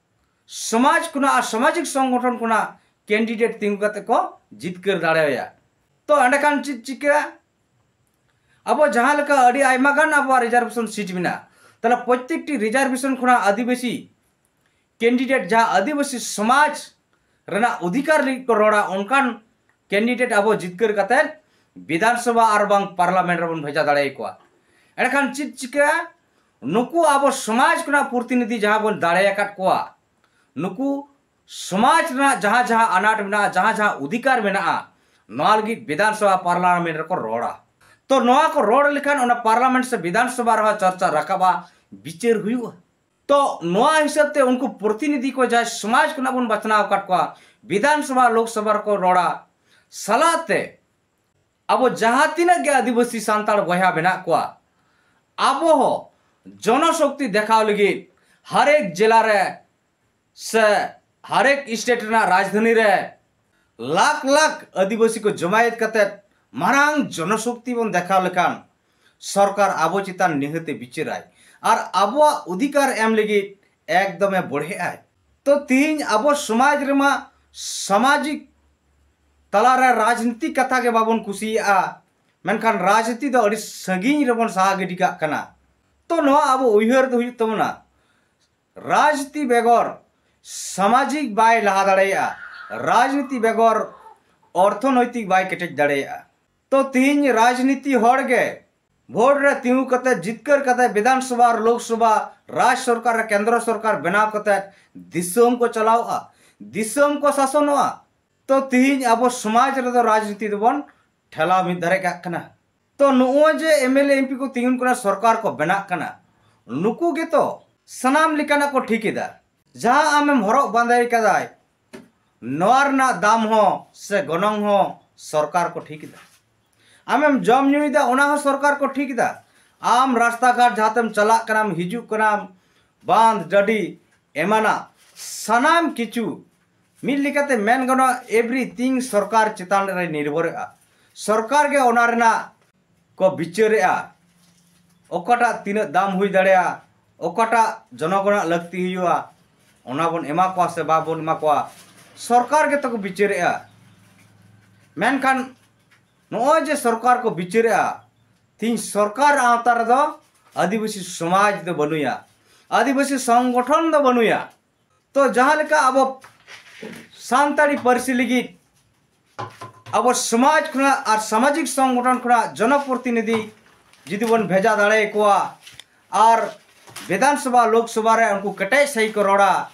ᱥᱚᱢᱟᱡᱽ ᱠᱷᱚᱱᱟᱜ ᱟᱨ ᱥᱟᱢᱟᱡᱤᱠ ᱥᱚᱝᱜᱚᱴᱷᱚᱱ ᱠᱷᱚᱱᱟᱜ ᱠᱮᱱᱰᱤᱰᱮᱴ ᱛᱤᱸᱜᱩ ᱠᱟᱛᱮ ᱠᱚ ᱡᱤᱛᱠᱟᱹᱨ ᱫᱟᱲᱮᱭᱟᱭᱟ᱾ ᱛᱚ ᱮᱸᱰᱮᱠᱷᱟᱱ ᱪᱮᱫ ᱪᱤᱠᱟᱹᱜᱼᱟ? ᱟᱵᱚ ᱡᱟᱦᱟᱸ ᱞᱮᱠᱟ ᱟᱹᱰᱤ ᱟᱭᱢᱟ ᱜᱟᱱ ᱟᱵᱚᱣᱟᱜ ᱨᱤᱡᱟᱨᱵᱷᱮᱥᱚᱱ ᱥᱤᱴ ᱢᱮᱱᱟᱜᱼᱟ, ᱛᱟᱦᱚᱞᱮ ᱯᱨᱚᱛᱮᱠᱴᱤ ᱨᱤᱡᱟᱨᱵᱷᱮᱥᱚᱱ ᱠᱷᱚᱱᱟᱜ ᱟᱹᱫᱤᱵᱟᱹᱥᱤ ᱠᱮᱱᱰᱤᱰᱮᱴ ᱡᱟᱦᱟᱸ ᱟᱹᱫᱤᱵᱟᱹᱥᱤ ᱥᱚᱢᱟᱡᱽ ᱨᱮᱱᱟᱜ ᱚᱫᱷᱤᱠᱟᱨ ᱞᱟᱹᱜᱤᱫ ᱠᱚ ᱨᱚᱲᱟ, ᱚᱱᱠᱟᱱ ᱠᱮᱱᱰᱤᱰᱮᱴ ᱟᱵᱚ ᱡᱤᱛᱠᱟᱹᱨ ᱠᱟᱛᱮᱫ ᱵᱤᱫᱷᱟᱱ ᱥᱚᱵᱷᱟ ᱟᱨ ᱵᱟᱝ ᱯᱟᱨᱞᱟᱢᱮᱱᱴ ᱨᱮᱵᱚᱱ ᱵᱷᱮᱡᱟ ᱫᱟᱲᱮᱭᱟᱠᱚᱣᱟ᱾ ᱮᱸᱰᱮᱠᱷᱟᱱ ᱪᱮᱫ ᱪᱤᱠᱟᱹᱜᱼᱟ? ᱱᱩᱠᱩ ᱟᱵᱚ ᱥᱚᱢᱟᱡᱽ ᱠᱷᱚᱱᱟᱜ ᱯᱨᱚᱛᱤᱱᱤᱫᱷᱤ ᱡᱟᱦᱟᱸ ᱵᱚᱱ ᱫᱟᱲᱮ ᱟᱠᱟᱫ ᱠᱚᱣᱟ, ᱱᱩᱠᱩ ᱥᱚᱢᱟᱡᱽ ᱨᱮᱱᱟᱜ ᱡᱟᱦᱟᱸ ᱡᱟᱦᱟᱸ ᱟᱱᱟᱴ ᱢᱮᱱᱟᱜᱼᱟ, ᱡᱟᱦᱟᱸ ᱡᱟᱦᱟᱸ ᱚᱫᱷᱤᱠᱟᱨ ᱢᱮᱱᱟᱜᱼᱟ, ᱱᱚᱣᱟ ᱞᱟᱹᱜᱤᱫ ᱵᱤᱫᱷᱟᱱ ᱥᱚᱵᱷᱟ ᱯᱟᱨᱞᱟᱢᱮᱱᱴ ᱨᱮᱠᱚ ᱨᱚᱲᱟ᱾ ᱛᱚ ᱱᱚᱣᱟ ᱠᱚ ᱨᱚᱲ ᱞᱮᱠᱷᱟᱱ ᱚᱱᱟ ᱯᱟᱨᱞᱟᱢᱮᱱᱴ ᱥᱮ ᱵᱤᱫᱷᱟᱱ ᱥᱚᱵᱷᱟ ᱨᱮᱦᱚᱸ ᱪᱚᱨᱪᱟ ᱨᱟᱠᱟᱵᱼᱟ, ᱵᱤᱪᱟᱹᱨ ᱦᱩᱭᱩᱜᱼᱟ᱾ ᱛᱚ ᱱᱚᱣᱟ ᱦᱤᱥᱟᱹᱵ ᱛᱮ ᱩᱱᱠᱩ ᱯᱨᱚᱛᱤᱱᱤᱫᱷᱤ ᱠᱚ ᱡᱟᱦᱟᱸᱭ ᱥᱚᱢᱟᱡᱽ ᱠᱷᱚᱱᱟᱜ ᱵᱚᱱ ᱵᱟᱪᱷᱱᱟᱣ ᱟᱠᱟᱫ ᱠᱚᱣᱟ, ᱵᱤᱫᱷᱟᱱ ᱥᱚᱵᱷᱟ ᱞᱳᱠ ᱥᱚᱵᱷᱟ ᱨᱮᱠᱚ ᱨᱚᱲᱟ, ᱥᱟᱞᱟᱜ ᱛᱮ ᱟᱵᱚ ᱡᱟᱦᱟᱸ ᱛᱤᱱᱟᱹᱜ ᱜᱮ ᱟᱹᱫᱤᱵᱟᱹᱥᱤ ᱥᱟᱱᱛᱟᱲ ᱵᱚᱭᱦᱟ ᱢᱮᱱᱟᱜ ᱠᱚᱣᱟ, ᱟᱵᱚ ᱦᱚᱸ ᱡᱚᱱᱚᱥᱚᱠᱛᱤ ᱫᱮᱠᱷᱟᱣ ᱞᱟᱹᱜᱤᱫ ᱦᱟᱨᱮᱠ ᱡᱮᱞᱟ ᱨᱮ ᱥᱮ ᱦᱟᱨᱮᱠ ᱥᱴᱮᱴ ᱨᱮᱱᱟᱜ ᱨᱟᱡᱽᱫᱷᱟᱱᱤ ᱨᱮ ᱞᱟᱠᱷ ᱞᱟᱠᱷ ᱟᱹᱫᱤᱵᱟᱹᱥᱤ ᱠᱚ ᱡᱚᱢᱟᱭᱮᱛ ᱠᱟᱛᱮᱫ ᱢᱟᱨᱟᱝ ᱡᱚᱱᱚᱥᱚᱠᱛᱤ ᱵᱚᱱ ᱫᱮᱠᱷᱟᱣ ᱞᱮᱠᱷᱟᱱ ᱥᱚᱨᱠᱟᱨ ᱟᱵᱚ ᱪᱮᱛᱟᱱ ᱱᱤᱦᱟᱹᱛᱮ ᱵᱤᱪᱟᱹᱨᱟᱭ ᱟᱨ ᱟᱵᱚᱣᱟᱜ ᱚᱫᱷᱤᱠᱟᱨ ᱮᱢ ᱞᱟᱹᱜᱤᱫ ᱮᱠᱫᱚᱢᱮ ᱵᱚᱲᱦᱮᱜᱼᱟᱭ᱾ ᱛᱚ ᱛᱤᱦᱤᱧ ᱟᱵᱚ ᱥᱚᱢᱟᱡᱽ ᱨᱮᱢᱟ ᱥᱟᱢᱟᱡᱤᱠ ᱛᱟᱞᱟᱨᱮ ᱨᱟᱡᱽᱱᱤᱛᱤ ᱠᱟᱛᱷᱟ ᱜᱮ ᱵᱟᱵᱚᱱ ᱠᱩᱥᱤᱭᱟᱜᱼᱟ, ᱢᱮᱱᱠᱷᱟᱱ ᱨᱟᱡᱽᱱᱤᱛᱤ ᱫᱚ ᱟᱹᱰᱤ ᱥᱟᱺᱜᱤᱧ ᱨᱮᱵᱚᱱ ᱥᱟᱦᱟ ᱜᱤᱰᱤ ᱠᱟᱜ ᱠᱟᱱᱟ᱾ ᱛᱚ ᱱᱚᱣᱟ ᱟᱵᱚ ᱩᱭᱦᱟᱹᱨ ᱫᱚ ᱦᱩᱭᱩᱜ ᱛᱟᱵᱚᱱᱟ, ᱨᱟᱡᱽᱱᱤᱛᱤ ᱵᱮᱜᱚᱨ ᱥᱟᱢᱟᱡᱤᱠ ᱵᱟᱭ ᱞᱟᱦᱟ ᱫᱟᱲᱮᱭᱟᱜᱼᱟ, ᱨᱟᱡᱽᱱᱤᱛᱤ ᱵᱮᱜᱚᱨ ᱚᱨᱛᱷᱚᱱᱳᱭᱛᱤᱠ ᱵᱟᱭ ᱠᱮᱴᱮᱡ ᱫᱟᱲᱮᱭᱟᱜᱼᱟ᱾ ᱛᱚ ᱛᱤᱦᱤᱧ ᱨᱟᱡᱽᱱᱤᱛᱤ ᱦᱚᱲ ᱜᱮ ᱵᱷᱳᱴ ᱨᱮ ᱛᱤᱸᱜᱩ ᱠᱟᱛᱮ, ᱡᱤᱛᱠᱟᱹᱨ ᱠᱟᱛᱮ, ᱵᱤᱫᱷᱟᱱ ᱥᱚᱵᱷᱟ ᱟᱨ ᱞᱳᱠ ᱥᱚᱵᱷᱟ, ᱨᱟᱡᱽ ᱥᱚᱨᱠᱟᱨ ᱨᱮ ᱠᱮᱱᱫᱨᱚ ᱥᱚᱨᱠᱟᱨ ᱵᱮᱱᱟᱣ ᱠᱟᱛᱮ ᱫᱤᱥᱚᱢ ᱠᱚ ᱪᱟᱞᱟᱣᱼᱟ, ᱫᱤᱥᱚᱢ ᱠᱚ ᱥᱟᱥᱚᱱᱚᱜᱼᱟ᱾ ᱛᱚ ᱛᱤᱦᱤᱧ ᱟᱵᱚ ᱥᱚᱢᱟᱡᱽ ᱨᱮᱫᱚ ᱨᱟᱡᱽᱱᱤᱛᱤ ᱫᱚᱵᱚᱱ ᱴᱷᱮᱞᱟᱣ ᱢᱤᱫ ᱫᱷᱟᱨᱮ ᱠᱟᱜ ᱠᱟᱱᱟ᱾ ᱛᱚ ᱱᱚᱜᱼᱚᱭ ᱡᱮ M L A M P ᱠᱚ ᱛᱤᱸᱜᱩᱱ ᱠᱟᱱᱟ, ᱥᱚᱨᱠᱟᱨ ᱠᱚ ᱵᱮᱱᱟᱜ ᱠᱟᱱᱟ, ᱱᱩᱠᱩ ᱜᱮᱛᱚ ᱥᱟᱱᱟᱢ ᱞᱮᱠᱟᱱᱟᱜ ᱠᱚ ᱴᱷᱤᱠ ᱮᱫᱟ᱾ ᱡᱟᱦᱟᱸ ᱟᱢᱮᱢ ᱦᱚᱨᱚᱜ ᱵᱟᱸᱫᱮ ᱠᱟᱫᱟᱭ, ᱱᱚᱣᱟ ᱨᱮᱱᱟᱜ ᱫᱟᱢ ᱦᱚᱸ ᱥᱮ ᱜᱚᱱᱚᱝ ᱦᱚᱸ ᱥᱚᱨᱠᱟᱨ ᱠᱚ ᱴᱷᱤᱠ ᱮᱫᱟ᱾ ᱟᱢᱮᱢ ᱡᱚᱢ ᱧᱩᱭᱮᱫᱟ, ᱚᱱᱟ ᱦᱚᱸ ᱥᱚᱨᱠᱟᱨ ᱠᱚ ᱴᱷᱤᱠ ᱮᱫᱟ᱾ ᱟᱢ ᱨᱟᱥᱛᱟ ᱜᱷᱟᱴ ᱡᱟᱦᱟᱸ ᱛᱮᱢ ᱪᱟᱞᱟᱜ ᱠᱟᱱᱟᱢ, ᱦᱤᱡᱩᱜ ᱠᱟᱱᱟᱢ, ᱵᱟᱸᱫᱷ ᱰᱟᱹᱰᱤ ᱮᱢᱟᱱᱟᱜ ᱥᱟᱱᱟᱢ ᱠᱤᱪᱷᱩ ᱢᱤᱫ ᱞᱮᱠᱟᱛᱮ ᱢᱮᱱ ᱜᱟᱱᱚᱜᱼᱟ, everything ᱥᱚᱨᱠᱟᱨ ᱪᱮᱛᱟᱱ ᱨᱮ ᱱᱤᱨᱵᱷᱚᱨᱮᱜᱼᱟ᱾ ᱥᱚᱨᱠᱟᱨ ᱜᱮ ᱚᱱᱟ ᱨᱮᱱᱟᱜ ᱠᱚ ᱵᱤᱪᱟᱹᱨᱮᱜᱼᱟ, ᱚᱠᱟᱴᱟᱜ ᱛᱤᱱᱟᱹᱜ ᱫᱟᱢ ᱦᱩᱭ ᱫᱟᱲᱮᱭᱟᱜᱼᱟ, ᱚᱠᱟᱴᱟᱜ ᱡᱚᱱᱚᱜᱚᱱᱟᱜ ᱞᱟᱹᱠᱛᱤ ᱦᱩᱭᱩᱜᱼᱟ, ᱚᱱᱟ ᱵᱚᱱ ᱮᱢᱟ ᱠᱚᱣᱟ ᱥᱮ ᱵᱟᱵᱚᱱ ᱮᱢᱟ ᱠᱚᱣᱟ, ᱥᱚᱨᱠᱟᱨ ᱜᱮᱛᱚ ᱠᱚ ᱵᱤᱪᱟᱹᱨᱮᱜᱼᱟ᱾ ᱢᱮᱱᱠᱷᱟᱱ ᱱᱚᱜᱼᱚᱭ ᱡᱮ ᱥᱚᱨᱠᱟᱨ ᱠᱚ ᱵᱤᱪᱟᱹᱨᱮᱜᱼᱟ, ᱛᱤᱦᱤᱧ ᱥᱚᱨᱠᱟᱨ ᱟᱣᱛᱟ ᱨᱮᱫᱚ ᱟᱹᱫᱤᱵᱟᱹᱥᱤ ᱥᱚᱢᱟᱡᱽ ᱫᱚ ᱵᱟᱹᱱᱩᱭᱟ, ᱟᱹᱫᱤᱵᱟᱹᱥᱤ ᱥᱚᱝᱜᱚᱴᱷᱚᱱ ᱫᱚ ᱵᱟᱹᱱᱩᱭᱟ᱾ ᱛᱚ ᱡᱟᱦᱟᱸ ᱞᱮᱠᱟ ᱟᱵᱚ ᱥᱟᱱᱛᱟᱲᱤ ᱯᱟᱹᱨᱥᱤ ᱞᱟᱹᱜᱤᱫ ᱟᱵᱚ ᱥᱚᱢᱟᱡᱽ ᱠᱷᱚᱱᱟᱜ ᱟᱨ ᱥᱟᱢᱟᱡᱤᱠ ᱥᱚᱝᱜᱚᱴᱷᱚᱱ ᱠᱷᱚᱱᱟᱜ ᱡᱚᱱᱚᱯᱨᱚᱛᱤᱱᱤᱫᱷᱤ ᱡᱩᱫᱤ ᱵᱚᱱ ᱵᱷᱮᱡᱟ ᱫᱟᱲᱮᱭᱟᱠᱚᱣᱟ ᱟᱨ ᱵᱤᱫᱷᱟᱱ ᱥᱚᱵᱷᱟ, ᱞᱳᱠ ᱥᱚᱵᱷᱟ ᱨᱮ ᱩᱱᱠᱩ ᱠᱮᱴᱮᱡ ᱥᱟᱹᱦᱤᱡ ᱠᱚ ᱨᱚᱲᱟ,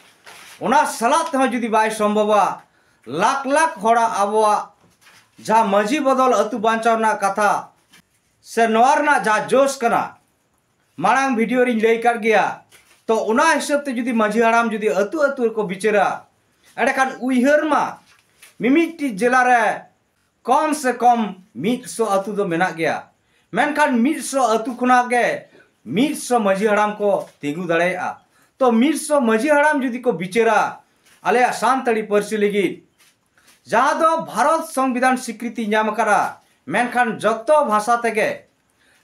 ᱚᱱᱟ ᱥᱟᱞᱟᱜ ᱛᱮᱦᱚᱸ ᱡᱩᱫᱤ ᱵᱟᱭ ᱥᱚᱢᱵᱷᱚᱵᱟ, ᱞᱟᱠᱷ ᱞᱟᱠᱷ ᱦᱚᱲᱟᱜ ᱟᱵᱚᱣᱟᱜ ᱡᱟᱦᱟᱸ ᱢᱟᱹᱡᱷᱤ ᱵᱚᱫᱚᱞ ᱟᱹᱛᱩ ᱵᱟᱧᱪᱟᱣ ᱨᱮᱱᱟᱜ ᱠᱟᱛᱷᱟ ᱥᱮ ᱱᱚᱣᱟ ᱨᱮᱱᱟᱜ ᱡᱟᱦᱟᱸ ᱡᱳᱥ ᱠᱟᱱᱟ, ᱢᱟᱲᱟᱝ ᱵᱷᱤᱰᱤᱭᱳ ᱨᱤᱧ ᱞᱟᱹᱭ ᱟᱠᱟᱫ ᱜᱮᱭᱟ᱾ ᱛᱚ ᱚᱱᱟ ᱦᱤᱥᱟᱹᱵ ᱛᱮ ᱡᱩᱫᱤ ᱢᱟᱹᱡᱷᱤ ᱦᱟᱲᱟᱢ ᱡᱩᱫᱤ ᱟᱹᱛᱩ ᱟᱹᱛᱩ ᱨᱮᱠᱚ ᱵᱤᱪᱟᱹᱨᱟ, ᱮᱸᱰᱮᱠᱷᱟᱱ ᱩᱭᱦᱟᱹᱨ ᱢᱟ ᱢᱤᱢᱤᱫᱴᱤᱡ ᱡᱮᱞᱟ ᱨᱮ ᱠᱚᱢ ᱥᱮ ᱠᱚᱢ ᱢᱤᱫ ᱥᱚ ᱟᱹᱛᱩ ᱫᱚ ᱢᱮᱱᱟᱜ ᱜᱮᱭᱟ᱾ ᱢᱮᱱᱠᱷᱟᱱ ᱢᱤᱫ ᱥᱚ ᱟᱹᱛᱩ ᱠᱷᱚᱱᱟᱜ ᱜᱮ ᱢᱤᱫ ᱥᱚ ᱢᱟᱹᱡᱷᱤ ᱦᱟᱲᱟᱢ ᱠᱚ ᱛᱤᱸᱜᱩ ᱫᱟᱲᱮᱭᱟᱜᱼᱟ᱾ ᱛᱚ ᱢᱤᱫ ᱥᱚ ᱢᱟᱹᱡᱷᱤ ᱦᱟᱲᱟᱢ ᱡᱩᱫᱤ ᱠᱚ ᱵᱤᱪᱟᱹᱨᱟ ᱟᱞᱮᱭᱟᱜ ᱥᱟᱱᱛᱟᱲᱤ ᱯᱟᱹᱨᱥᱤ ᱞᱟᱹᱜᱤᱫ, ᱡᱟᱦᱟᱸ ᱫᱚ ᱵᱷᱟᱨᱚᱛ ᱥᱚᱝᱵᱤᱫᱷᱟᱱ ᱥᱤᱠᱨᱤᱛᱤ ᱧᱟᱢ ᱟᱠᱟᱫᱟ, ᱢᱮᱱᱠᱷᱟᱱ ᱡᱚᱛᱚ ᱵᱷᱟᱥᱟ ᱛᱮᱜᱮ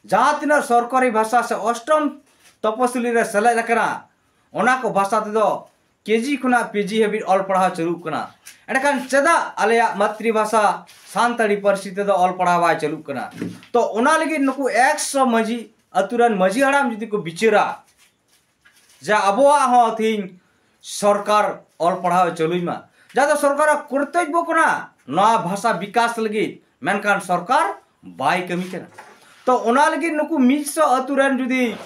ᱡᱟᱦᱟᱸ ᱛᱤᱱᱟᱹᱜ ᱥᱚᱨᱠᱟᱨᱤ ᱵᱷᱟᱥᱟ ᱥᱮ ᱚᱥᱴᱚᱢ ᱛᱚᱯᱚᱥᱤᱞᱤ ᱨᱮ ᱥᱮᱞᱮᱫ ᱟᱠᱟᱱᱟ, ᱚᱱᱟ ᱠᱚ ᱵᱷᱟᱥᱟ ᱛᱮᱫᱚ ᱠᱮᱡᱤ ᱠᱷᱚᱱᱟᱜ ᱯᱤᱡᱤ ᱦᱟᱹᱵᱤᱡ ᱚᱞ ᱯᱟᱲᱦᱟᱣ ᱪᱟᱹᱞᱩᱜ ᱠᱟᱱᱟ᱾ ᱮᱸᱰᱮᱠᱷᱟᱱ ᱪᱮᱫᱟᱜ ᱟᱞᱮᱭᱟᱜ ᱢᱟᱛᱨᱤ ᱵᱷᱟᱥᱟ ᱥᱟᱱᱛᱟᱲᱤ ᱯᱟᱹᱨᱥᱤ ᱛᱮᱫᱚ ᱚᱞ ᱯᱟᱲᱦᱟᱣ ᱵᱟᱭ ᱪᱟᱹᱞᱩᱜ ᱠᱟᱱᱟ? ᱛᱚ ᱚᱱᱟ ᱞᱟᱹᱜᱤᱫ ᱱᱩᱠᱩ ᱮᱠᱥᱚ ᱢᱟᱹᱡᱷᱤ ᱟᱹᱛᱩ ᱨᱮᱱ ᱢᱟᱹᱡᱷᱤ ᱦᱟᱲᱟᱢ ᱡᱩᱫᱤ ᱠᱚ ᱵᱤᱪᱟᱹᱨᱟ, ᱡᱟ ᱟᱵᱚᱣᱟᱜ ᱦᱚᱸ ᱛᱮᱦᱮᱧ ᱥᱚᱨᱠᱟᱨ ᱚᱞ ᱯᱟᱲᱦᱟᱣ ᱮ ᱪᱟᱹᱞᱩᱭ ᱢᱟ, ᱡᱟᱦᱟᱸ ᱫᱚ ᱥᱚᱨᱠᱟᱨᱟᱜ ᱠᱚᱨᱛᱚᱵᱵᱚ ᱠᱟᱱᱟ ᱱᱚᱣᱟ ᱵᱷᱟᱥᱟ ᱵᱤᱠᱟᱥ ᱞᱟᱹᱜᱤᱫ, ᱢᱮᱱᱠᱷᱟᱱ ᱥᱚᱨᱠᱟᱨ ᱵᱟᱭ ᱠᱟᱹᱢᱤ ᱠᱟᱱᱟ᱾ ᱛᱚ ᱚᱱᱟ ᱞᱟᱹᱜᱤᱫ ᱱᱩᱠᱩ ᱢᱤᱫ ᱥᱚ ᱟᱹᱛᱩ ᱨᱮᱱ ᱡᱩᱫᱤ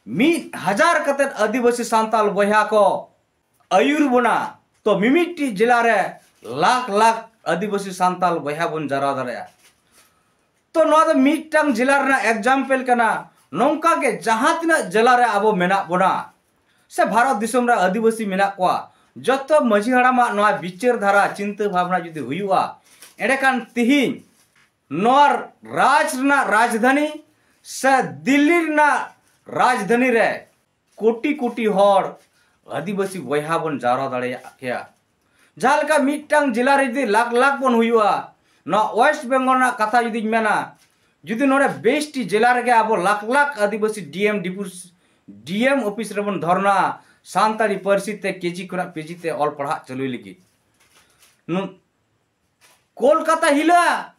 ᱢᱤᱫ ᱦᱟᱡᱟᱨ ᱠᱟᱛᱮᱫ ᱟᱹᱫᱤᱵᱟᱹᱥᱤ ᱥᱟᱱᱛᱟᱞ ᱵᱚᱭᱦᱟ ᱠᱚ ᱟᱹᱭᱩᱨ ᱵᱚᱱᱟ, ᱛᱚ ᱢᱤᱢᱤᱫᱴᱤᱡ ᱡᱮᱞᱟ ᱨᱮ ᱞᱟᱠᱷ ᱞᱟᱠᱷ ᱟᱹᱫᱤᱵᱟᱹᱥᱤ ᱥᱟᱱᱛᱟᱞ ᱵᱚᱭᱦᱟ ᱵᱚᱱ ᱡᱟᱨᱣᱟ ᱫᱟᱲᱮᱭᱟᱜᱼᱟ᱾ ᱛᱚ ᱱᱚᱣᱟ ᱫᱚ ᱢᱤᱫᱴᱟᱝ ᱡᱮᱞᱟ ᱨᱮᱱᱟᱜ ᱮᱠᱡᱟᱢᱯᱮᱞ ᱠᱟᱱᱟ᱾ ᱱᱚᱝᱠᱟ ᱜᱮ ᱡᱟᱦᱟᱸ ᱛᱤᱱᱟᱹᱜ ᱡᱮᱞᱟ ᱨᱮ ᱟᱵᱚ ᱢᱮᱱᱟᱜ ᱵᱚᱱᱟ ᱥᱮ ᱵᱷᱟᱨᱚᱛ ᱫᱤᱥᱚᱢ ᱨᱮ ᱟᱹᱫᱤᱵᱟᱹᱥᱤ ᱢᱮᱱᱟᱜ ᱠᱚᱣᱟ, ᱡᱚᱛᱚ ᱢᱟᱹᱡᱷᱤ ᱦᱟᱲᱟᱢᱟᱜ ᱱᱚᱣᱟ ᱵᱤᱪᱟᱹᱨ ᱫᱷᱟᱨᱟ ᱪᱤᱱᱛᱟᱹ ᱵᱷᱟᱵᱽᱱᱟ ᱡᱩᱫᱤ ᱦᱩᱭᱩᱜᱼᱟ, ᱮᱸᱰᱮᱠᱷᱟᱱ ᱛᱤᱦᱤᱧ ᱱᱚᱣᱟ ᱨᱟᱡᱽ ᱨᱮᱱᱟᱜ ᱨᱟᱡᱽᱫᱷᱟᱱᱤ ᱥᱮ ᱫᱤᱞᱞᱤ ᱨᱮᱱᱟᱜ ᱨᱟᱡᱽᱫᱷᱟᱱᱤ ᱨᱮ ᱠᱳᱴᱤ ᱠᱳᱴᱤ ᱦᱚᱲ ᱟᱹᱫᱤᱵᱟᱹᱥᱤ ᱵᱚᱭᱦᱟ ᱵᱚᱱ ᱡᱟᱣᱨᱟ ᱫᱟᱲᱮᱭᱟᱜ ᱠᱮᱭᱟ᱾ ᱡᱟᱦᱟᱸ ᱞᱮᱠᱟ ᱢᱤᱫᱴᱟᱝ ᱡᱮᱞᱟ ᱨᱮ ᱡᱩᱫᱤ ᱞᱟᱠᱷ ᱞᱟᱠᱷ ᱵᱚᱱ ᱦᱩᱭᱩᱜᱼᱟ, ᱱᱚᱣᱟ ᱳᱭᱮᱥᱴ ᱵᱮᱝᱜᱚᱞ ᱨᱮᱱᱟᱜ ᱠᱟᱛᱷᱟ ᱡᱩᱫᱤᱧ ᱢᱮᱱᱟ, ᱡᱩᱫᱤ ᱱᱚᱰᱮ ᱵᱤᱥᱴᱤ ᱡᱮᱞᱟ ᱨᱮᱜᱮ ᱟᱵᱚ ᱞᱟᱠᱷ ᱞᱟᱠᱷ ᱟᱹᱫᱤᱵᱟᱹᱥᱤ ᱰᱤ ᱮᱢ ᱰᱤᱯᱩ, ᱰᱤ ᱮᱢ ᱚᱯᱷᱤᱥ ᱨᱮᱵᱚᱱ ᱫᱷᱚᱨᱱᱟ, ᱥᱟᱱᱛᱟᱲᱤ ᱯᱟᱹᱨᱥᱤ ᱛᱮ ᱠᱮᱡᱤ ᱠᱷᱚᱱᱟᱜ ᱯᱤᱡᱤ ᱛᱮ ᱚᱞ ᱯᱟᱲᱦᱟᱜ ᱪᱟᱹᱞᱩᱭ ᱞᱟᱹᱜᱤᱫ᱾ ᱱᱩ-, ᱠᱳᱞᱠᱟᱛᱟ ᱦᱤᱞᱟᱹᱜᱼᱟ,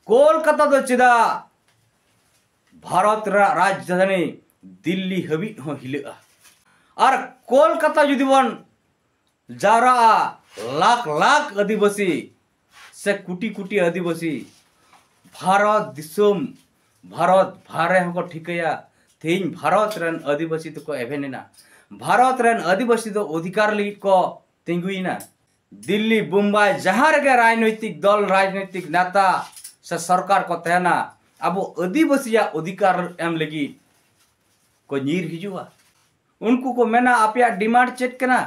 ᱠᱳᱞᱠᱟᱛᱟ ᱫᱚ ᱪᱮᱫᱟᱜ ᱵᱷᱟᱨᱚᱛ ᱨᱮᱱᱟᱜ ᱨᱟᱡᱽᱫᱷᱟᱱᱤ ᱫᱤᱞᱞᱤ ᱦᱟᱹᱵᱤᱡ ᱦᱚᱸ ᱦᱤᱞᱟᱹᱜᱼᱟ᱾ ᱟᱨ ᱠᱳᱞᱠᱟᱛᱟ ᱡᱩᱫᱤ ᱵᱚᱱ ᱡᱟᱣᱨᱟᱜᱼᱟ, ᱞᱟᱠᱷ ᱞᱟᱠᱷ ᱟᱹᱫᱤᱵᱟᱹᱥᱤ ᱥᱮ ᱠᱳᱴᱤ ᱠᱳᱴᱤ ᱟᱹᱫᱤᱵᱟᱹᱥᱤ ᱵᱷᱟᱨᱚᱛ ᱫᱤᱥᱚᱢ, ᱵᱷᱟᱨᱚᱛ ᱵᱷᱟᱨ ᱨᱮᱦᱚᱸ ᱠᱚ ᱴᱷᱤᱠᱟᱹᱭᱟ, ᱛᱮᱦᱮᱧ ᱵᱷᱟᱨᱚᱛ ᱨᱮᱱ ᱟᱹᱫᱤᱵᱟᱹᱥᱤ ᱫᱚᱠᱚ ᱮᱵᱷᱮᱱ ᱮᱱᱟ᱾ ᱵᱷᱟᱨᱚᱛ ᱨᱮᱱ ᱟᱹᱫᱤᱵᱟᱹᱥᱤ ᱫᱚ ᱚᱫᱷᱤᱠᱟᱨ ᱞᱟᱹᱜᱤᱫ ᱠᱚ ᱛᱤᱸᱜᱩᱭᱮᱱᱟ᱾ ᱫᱤᱞᱞᱤ, ᱵᱳᱢᱵᱟᱭ, ᱡᱟᱦᱟᱸ ᱨᱮᱜᱮ ᱨᱟᱡᱽᱱᱳᱭᱛᱤᱠ ᱫᱚᱞ, ᱨᱟᱡᱽᱱᱳᱭᱛᱤᱠ ᱱᱮᱛᱟ ᱥᱮ ᱥᱚᱨᱠᱟᱨ ᱠᱚ ᱛᱟᱦᱮᱱᱟ, ᱟᱵᱚ ᱟᱹᱫᱤᱵᱟᱹᱥᱤᱭᱟᱜ ᱚᱫᱷᱤᱠᱟᱨ ᱮᱢ ᱞᱟᱹᱜᱤᱫ ᱠᱚ ᱧᱤᱨ ᱦᱤᱡᱩᱜᱼᱟ᱾ ᱩᱱᱠᱩ ᱠᱚ ᱢᱮᱱᱟ, "ᱟᱯᱮᱭᱟᱜ ᱰᱤᱢᱟᱱᱰ ᱪᱮᱫ ᱠᱟᱱᱟ?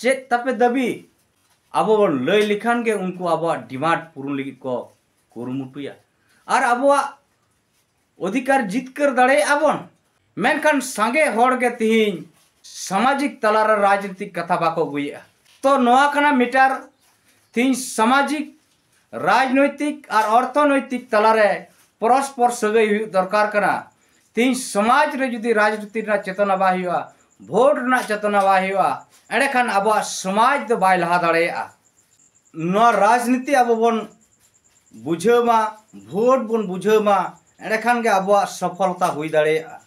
ᱪᱮᱫ ᱛᱟᱯᱮ ᱫᱟᱹᱵᱤ?" ᱟᱵᱚ ᱵᱚᱱ ᱞᱟᱹᱭ ᱞᱮᱠᱷᱟᱱ ᱜᱮ ᱩᱱᱠᱩ ᱟᱵᱚᱣᱟᱜ ᱰᱤᱢᱟᱱᱰ ᱯᱩᱨᱩᱱ ᱞᱟᱹᱜᱤᱫ ᱠᱚ ᱠᱩᱨᱩᱢᱩᱴᱩᱭᱟ᱾ ᱟᱨ ᱟᱵᱚᱣᱟᱜ ᱚᱫᱷᱤᱠᱟᱨ ᱡᱤᱛᱠᱟᱹᱨ ᱫᱟᱲᱮᱭᱟᱜᱼᱟ ᱵᱚᱱ, ᱢᱮᱱᱠᱷᱟᱱ ᱥᱟᱸᱜᱮ ᱦᱚᱲ ᱜᱮ ᱛᱤᱦᱤᱧ ᱥᱟᱢᱟᱡᱤᱠ ᱛᱟᱞᱟᱨᱮ ᱨᱟᱡᱽᱱᱤᱛᱤᱠ ᱠᱟᱛᱷᱟ ᱵᱟᱠᱚ ᱟᱹᱜᱩᱭᱮᱫᱼᱟ᱾ ᱛᱚ ᱱᱚᱣᱟ ᱠᱟᱱᱟ ᱢᱮᱴᱟᱨ᱾ ᱛᱤᱦᱤᱧ ᱥᱟᱢᱟᱡᱤᱠ, ᱨᱟᱡᱽᱱᱳᱭᱛᱤᱠ ᱟᱨ ᱚᱨᱛᱷᱚᱱᱳᱭᱛᱤᱠ ᱛᱟᱞᱟᱨᱮ ᱯᱚᱨᱚᱥᱯᱚᱨ ᱥᱟᱹᱜᱟᱹᱭ ᱦᱩᱭᱩᱜ ᱫᱚᱨᱠᱟᱨ ᱠᱟᱱᱟ᱾ ᱛᱤᱦᱤᱧ ᱥᱚᱢᱟᱡᱽ ᱨᱮ ᱡᱩᱫᱤ ᱨᱟᱡᱽᱱᱤᱛᱤ ᱨᱮᱱᱟᱜ ᱪᱮᱛᱚᱱᱟ ᱵᱟᱭ ᱦᱩᱭᱩᱜᱼᱟ, ᱵᱷᱳᱴ ᱨᱮᱱᱟᱜ ᱪᱮᱛᱚᱱᱟ ᱵᱟᱭ ᱦᱩᱭᱩᱜᱼᱟ, ᱮᱸᱰᱮᱠᱷᱟᱱ ᱟᱵᱚᱣᱟᱜ ᱥᱚᱢᱟᱡᱽ ᱫᱚ ᱵᱟᱭ ᱞᱟᱦᱟ ᱫᱟᱲᱮᱭᱟᱜᱼᱟ᱾ ᱱᱚᱣᱟ ᱨᱟᱡᱽᱱᱤᱛᱤ ᱟᱵᱚ ᱵᱚᱱ ᱵᱩᱡᱷᱟᱹᱣ ᱢᱟ, ᱵᱷᱳᱴ ᱵᱚᱱ ᱵᱩᱡᱷᱟᱹᱣ ᱢᱟ, ᱮᱸᱰᱮᱠᱷᱟᱱ ᱜᱮ ᱟᱵᱚᱣᱟᱜ ᱥᱚᱯᱷᱚᱞᱛᱟ ᱦᱩᱭ ᱫᱟᱲᱮᱭᱟᱜᱼᱟ᱾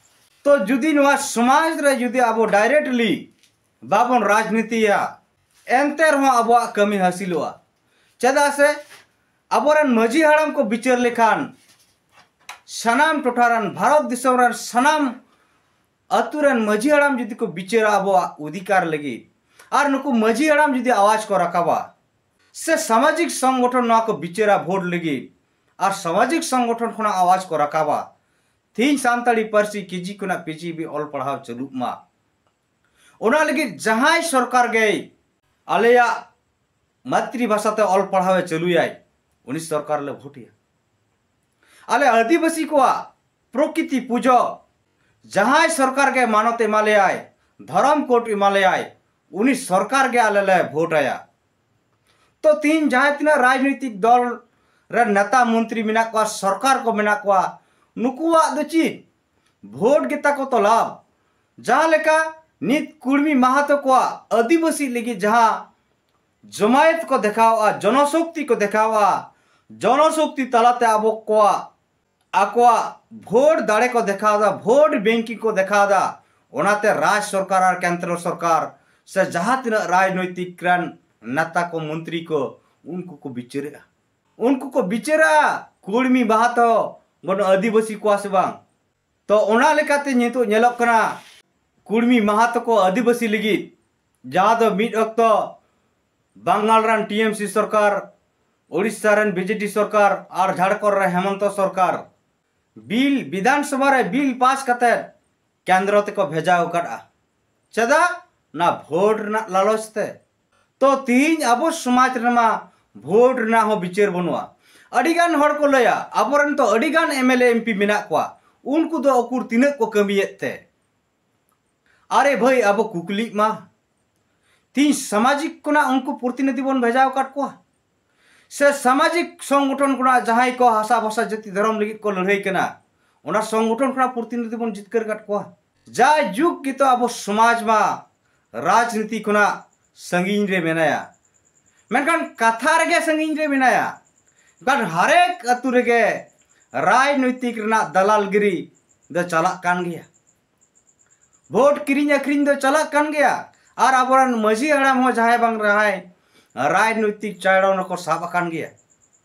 ᱛᱚ ᱡᱩᱫᱤ ᱱᱚᱣᱟ ᱥᱚᱢᱟᱡᱽ ᱨᱮ ᱡᱩᱫᱤ ᱟᱵᱚ ᱰᱟᱭᱨᱮᱠᱴᱞᱤ ᱵᱟᱵᱚᱱ ᱨᱟᱡᱽᱱᱤᱛᱤᱭᱟ, ᱮᱱᱛᱮ ᱨᱮᱦᱚᱸ ᱟᱵᱚᱣᱟᱜ ᱠᱟᱹᱢᱤ ᱦᱟᱹᱥᱤᱞᱚᱜᱼᱟ᱾ ᱪᱮᱫᱟᱜ ᱥᱮ ᱟᱵᱚᱨᱮᱱ ᱢᱟᱹᱡᱷᱤ ᱦᱟᱲᱟᱢ ᱠᱚ ᱵᱤᱪᱟᱹᱨ ᱞᱮᱠᱷᱟᱱ, ᱥᱟᱱᱟᱢ ᱴᱚᱴᱷᱟ ᱨᱮᱱ, ᱵᱷᱟᱨᱚᱛ ᱫᱤᱥᱚᱢ ᱨᱮᱱ ᱥᱟᱱᱟᱢ ᱟᱹᱛᱩ ᱨᱮᱱ ᱢᱟᱹᱡᱷᱤ ᱦᱟᱲᱟᱢ ᱡᱩᱫᱤ ᱠᱚ ᱵᱤᱪᱟᱹᱨᱟ ᱟᱵᱚᱣᱟᱜ ᱚᱫᱷᱤᱠᱟᱨ ᱞᱟᱹᱜᱤᱫ, ᱟᱨ ᱱᱩᱠᱩ ᱢᱟᱹᱡᱷᱤ ᱦᱟᱲᱟᱢ ᱡᱩᱫᱤ ᱟᱣᱟᱡᱽ ᱠᱚ ᱨᱟᱠᱟᱵᱟ, ᱥᱮ ᱥᱟᱢᱟᱡᱤᱠ ᱥᱚᱝᱜᱚᱴᱷᱚᱱ ᱱᱚᱣᱟ ᱠᱚ ᱵᱤᱪᱟᱹᱨᱟ ᱵᱷᱳᱴ ᱞᱟᱹᱜᱤᱫ, ᱟᱨ ᱥᱟᱢᱟᱡᱤᱠ ᱥᱚᱝᱜᱚᱴᱷᱚᱱ ᱠᱷᱚᱱᱟᱜ ᱟᱣᱟᱡᱽ ᱠᱚ ᱨᱟᱠᱟᱵᱟ, ᱛᱮᱦᱤᱧ ᱥᱟᱱᱛᱟᱲᱤ ᱯᱟᱹᱨᱥᱤ ᱠᱮᱡᱤ ᱠᱷᱚᱱᱟᱜ ᱯᱤᱡᱤ ᱦᱟᱹᱵᱤᱡ ᱚᱞ ᱯᱟᱲᱦᱟᱣ ᱪᱟᱹᱞᱩᱜ ᱢᱟ᱾ ᱚᱱᱟ ᱞᱟᱹᱜᱤᱫ ᱡᱟᱦᱟᱸᱭ ᱥᱚᱨᱠᱟᱨ ᱜᱮᱭ ᱟᱞᱮᱭᱟᱜ ᱢᱟᱛᱨᱤ ᱵᱷᱟᱥᱟ ᱛᱮ ᱚᱞ ᱯᱟᱲᱦᱟᱣ ᱮ ᱪᱟᱹᱞᱩᱭᱟᱭ, ᱩᱱᱤ ᱥᱚᱨᱠᱟᱨ ᱞᱮ ᱵᱷᱳᱴᱮᱭᱟ᱾ ᱟᱞᱮ ᱟᱹᱫᱤᱵᱟᱹᱥᱤ ᱠᱚᱣᱟᱜ ᱯᱨᱚᱠᱨᱤᱛᱤ ᱯᱩᱡᱟᱹ ᱡᱟᱦᱟᱸᱭ ᱥᱚᱨᱠᱟᱨ ᱜᱮ ᱢᱟᱱᱚᱛ ᱮᱢᱟ ᱞᱮᱭᱟᱭ, ᱫᱷᱚᱨᱚᱢ ᱠᱳᱰ ᱮᱢᱟ ᱞᱮᱭᱟᱭ, ᱩᱱᱤ ᱥᱚᱨᱠᱟᱨ ᱜᱮ ᱟᱞᱮ ᱞᱮ ᱵᱷᱳᱴ ᱟᱭᱟ᱾ ᱛᱚ ᱛᱤᱦᱤᱧ ᱡᱟᱦᱟᱸ ᱛᱤᱱᱟᱹᱜ ᱨᱟᱡᱽᱱᱳᱭᱛᱤᱠ ᱫᱚᱞ ᱨᱮᱱ ᱱᱮᱛᱟ ᱢᱚᱱᱛᱨᱤ ᱢᱮᱱᱟᱜ ᱠᱚᱣᱟ, ᱥᱚᱨᱠᱟᱨ ᱠᱚ ᱢᱮᱱᱟᱜ ᱠᱚᱣᱟ, ᱱᱩᱠᱩᱣᱟᱜ ᱫᱚ ᱪᱮᱫ? ᱵᱷᱳᱴ ᱜᱮᱛᱟ ᱠᱚ ᱛᱚ ᱞᱟᱵᱷ᱾ ᱡᱟᱦᱟᱸ ᱞᱮᱠᱟ ᱱᱤᱛ ᱠᱩᱲᱢᱤ ᱢᱟᱦᱟᱛᱚ ᱠᱚᱣᱟᱜ ᱟᱹᱫᱤᱵᱟᱹᱥᱤ ᱞᱟᱹᱜᱤᱫ ᱡᱟᱦᱟᱸ ᱡᱚᱢᱟᱭᱮᱛ ᱠᱚ ᱫᱮᱠᱷᱟᱣᱟ, ᱡᱚᱱᱚᱥᱚᱠᱛᱤ ᱠᱚ ᱫᱮᱠᱷᱟᱣᱟ, ᱡᱚᱱᱚᱥᱚᱠᱛᱤ ᱛᱟᱞᱟᱛᱮ ᱟᱵᱚ ᱠᱚᱣᱟᱜ, ᱟᱠᱚᱣᱟᱜ ᱵᱷᱳᱴ ᱫᱟᱲᱮ ᱠᱚ ᱫᱮᱠᱷᱟᱣᱫᱟ, ᱵᱷᱳᱴ ᱵᱮᱝᱠᱤᱝ ᱠᱚ ᱫᱮᱠᱷᱟᱣᱫᱟ᱾ ᱚᱱᱟᱛᱮ ᱨᱟᱡᱽ ᱥᱚᱨᱠᱟᱨ ᱟᱨ ᱠᱮᱱᱫᱨᱚ ᱥᱚᱨᱠᱟᱨ ᱥᱮ ᱡᱟᱦᱟᱸ ᱛᱤᱱᱟᱹᱜ ᱨᱟᱡᱽᱱᱳᱭᱛᱤᱠ ᱨᱮᱱ ᱱᱮᱛᱟ ᱠᱚ, ᱢᱚᱱᱛᱨᱤ ᱠᱚ, ᱩᱱᱠᱩ ᱠᱚ ᱵᱤᱪᱟᱹᱨᱮᱜᱼᱟ᱾ ᱩᱱᱠᱩ ᱠᱚ ᱵᱤᱪᱟᱹᱨᱟ ᱠᱩᱲᱢᱤ ᱢᱟᱦᱟᱛᱚ ᱵᱚᱱ ᱟᱹᱫᱤᱵᱟᱹᱥᱤ ᱠᱚᱣᱟ ᱥᱮ ᱵᱟᱝ? ᱛᱚ ᱚᱱᱟ ᱞᱮᱠᱟᱛᱮ ᱱᱤᱛᱚᱜ ᱧᱮᱞᱚᱜ ᱠᱟᱱᱟ, ᱠᱩᱲᱢᱤ ᱢᱟᱦᱟᱛᱚ ᱠᱚ ᱟᱹᱫᱤᱵᱟᱹᱥᱤ ᱞᱟᱹᱜᱤᱫ, ᱡᱟᱦᱟᱸ ᱫᱚ ᱢᱤᱫ ᱚᱠᱛᱚ ᱵᱟᱝᱜᱟᱞ ᱨᱮᱱ ᱴᱤ ᱮᱢ ᱥᱤ ᱥᱚᱨᱠᱟᱨ, ᱳᱰᱤᱥᱟ ᱨᱮᱱ ᱵᱤ ᱡᱮ ᱰᱤ ᱥᱚᱨᱠᱟᱨ ᱟᱨ ᱡᱷᱟᱲᱠᱷᱚᱸᱰ ᱨᱮ ᱦᱮᱢᱚᱱᱛᱚ ᱥᱚᱨᱠᱟᱨ ᱵᱤᱞ, ᱵᱤᱫᱷᱟᱱ ᱥᱚᱵᱷᱟ ᱨᱮ ᱵᱤᱞ ᱯᱟᱥ ᱠᱟᱛᱮ ᱠᱮᱱᱫᱨᱚ ᱛᱮᱠᱚ ᱵᱷᱮᱡᱟ ᱟᱠᱟᱫᱼᱟ᱾ ᱪᱮᱫᱟᱜ? ᱚᱱᱟ ᱵᱷᱳᱴ ᱨᱮᱱᱟᱜ ᱞᱟᱞᱚᱪ ᱛᱮ᱾ ᱛᱚ ᱛᱤᱦᱤᱧ ᱟᱵᱚ ᱥᱚᱢᱟᱡᱽ ᱨᱮᱢᱟ ᱵᱷᱳᱴ ᱨᱮᱱᱟᱜ ᱦᱚᱸ ᱵᱤᱪᱟᱹᱨ ᱵᱟᱹᱱᱩᱜᱼᱟ᱾ ᱟᱹᱰᱤᱜᱟᱱ ᱦᱚᱲ ᱠᱚ ᱞᱟᱹᱭᱟ, ᱟᱵᱚᱨᱮᱱ ᱛᱚ ᱟᱹᱰᱤᱜᱟᱱ M L A M P ᱢᱮᱱᱟᱜ ᱠᱚᱣᱟ, ᱩᱱᱠᱩ ᱫᱚ ᱩᱠᱩᱨ ᱛᱤᱱᱟᱹᱜ ᱠᱚ ᱠᱟᱹᱢᱤᱭᱮᱫ ᱛᱮ? ᱟᱨᱮ ᱵᱷᱟᱹᱭ, ᱟᱵᱚ ᱠᱩᱠᱞᱤᱜ ᱢᱟ, ᱛᱤᱦᱤᱧ ᱥᱟᱢᱟᱡᱤᱠ ᱠᱷᱚᱱᱟᱜ ᱩᱱᱠᱩ ᱯᱨᱚᱛᱤᱱᱤᱫᱷᱤ ᱵᱚᱱ ᱵᱷᱮᱡᱟ ᱟᱠᱟᱫ ᱠᱚᱣᱟ, ᱥᱮ ᱥᱟᱢᱟᱡᱤᱠ ᱥᱚᱝᱜᱚᱴᱷᱚᱱ ᱠᱷᱚᱱᱟᱜ ᱡᱟᱦᱟᱸᱭ ᱠᱚ ᱦᱟᱥᱟ ᱵᱷᱟᱥᱟ ᱡᱟᱹᱛᱤ ᱫᱷᱚᱨᱚᱢ ᱞᱟᱹᱜᱤᱫ ᱠᱚ ᱞᱟᱹᱲᱦᱟᱹᱭ ᱠᱟᱱᱟ, ᱚᱱᱟ ᱥᱚᱝᱜᱚᱴᱷᱚᱱ ᱠᱷᱚᱱᱟᱜ ᱯᱨᱚᱛᱤᱱᱤᱫᱷᱤ ᱵᱚᱱ ᱡᱤᱛᱠᱟᱹᱨ ᱟᱠᱟᱫ ᱠᱚᱣᱟ? ᱡᱟᱭᱡᱩᱜᱽ ᱜᱮᱛᱚ ᱟᱵᱚ ᱥᱚᱢᱟᱡᱽ ᱢᱟ ᱨᱟᱡᱽᱱᱤᱛᱤ ᱠᱷᱚᱱᱟᱜ ᱥᱟᱺᱜᱤᱧ ᱨᱮ ᱢᱮᱱᱟᱭᱟ, ᱢᱮᱱᱠᱷᱟᱱ ᱠᱟᱛᱷᱟ ᱨᱮᱜᱮ ᱥᱟᱺᱜᱤᱧ ᱨᱮ ᱢᱮᱱᱟᱭᱟ᱾ ᱢᱮᱱᱠᱷᱟᱱ ᱦᱟᱨᱮᱠ ᱟᱹᱛᱩ ᱨᱮᱜᱮ ᱨᱟᱡᱽᱱᱳᱭᱛᱤᱠ ᱨᱮᱱᱟᱜ ᱫᱟᱞᱟᱞᱜᱤᱨᱤ ᱫᱚ ᱪᱟᱞᱟᱜ ᱠᱟᱱ ᱜᱮᱭᱟ᱾ ᱵᱷᱳᱴ ᱠᱤᱨᱤᱧ ᱟᱹᱠᱷᱨᱤᱧ ᱫᱚ ᱪᱟᱞᱟᱜ ᱠᱟᱱ ᱜᱮᱭᱟ᱾ ᱟᱨ ᱟᱵᱚᱨᱮᱱ ᱢᱟᱹᱡᱷᱤ ᱦᱟᱲᱟᱢ ᱦᱚᱸ ᱡᱟᱦᱟᱸᱭ ᱵᱟᱝ ᱡᱟᱦᱟᱸᱭ ᱨᱟᱡᱽᱱᱳᱭᱛᱤᱠ ᱪᱟᱭᱲᱚᱱ ᱨᱮᱠᱚ ᱥᱟᱵ ᱟᱠᱟᱱ ᱜᱮᱭᱟ᱾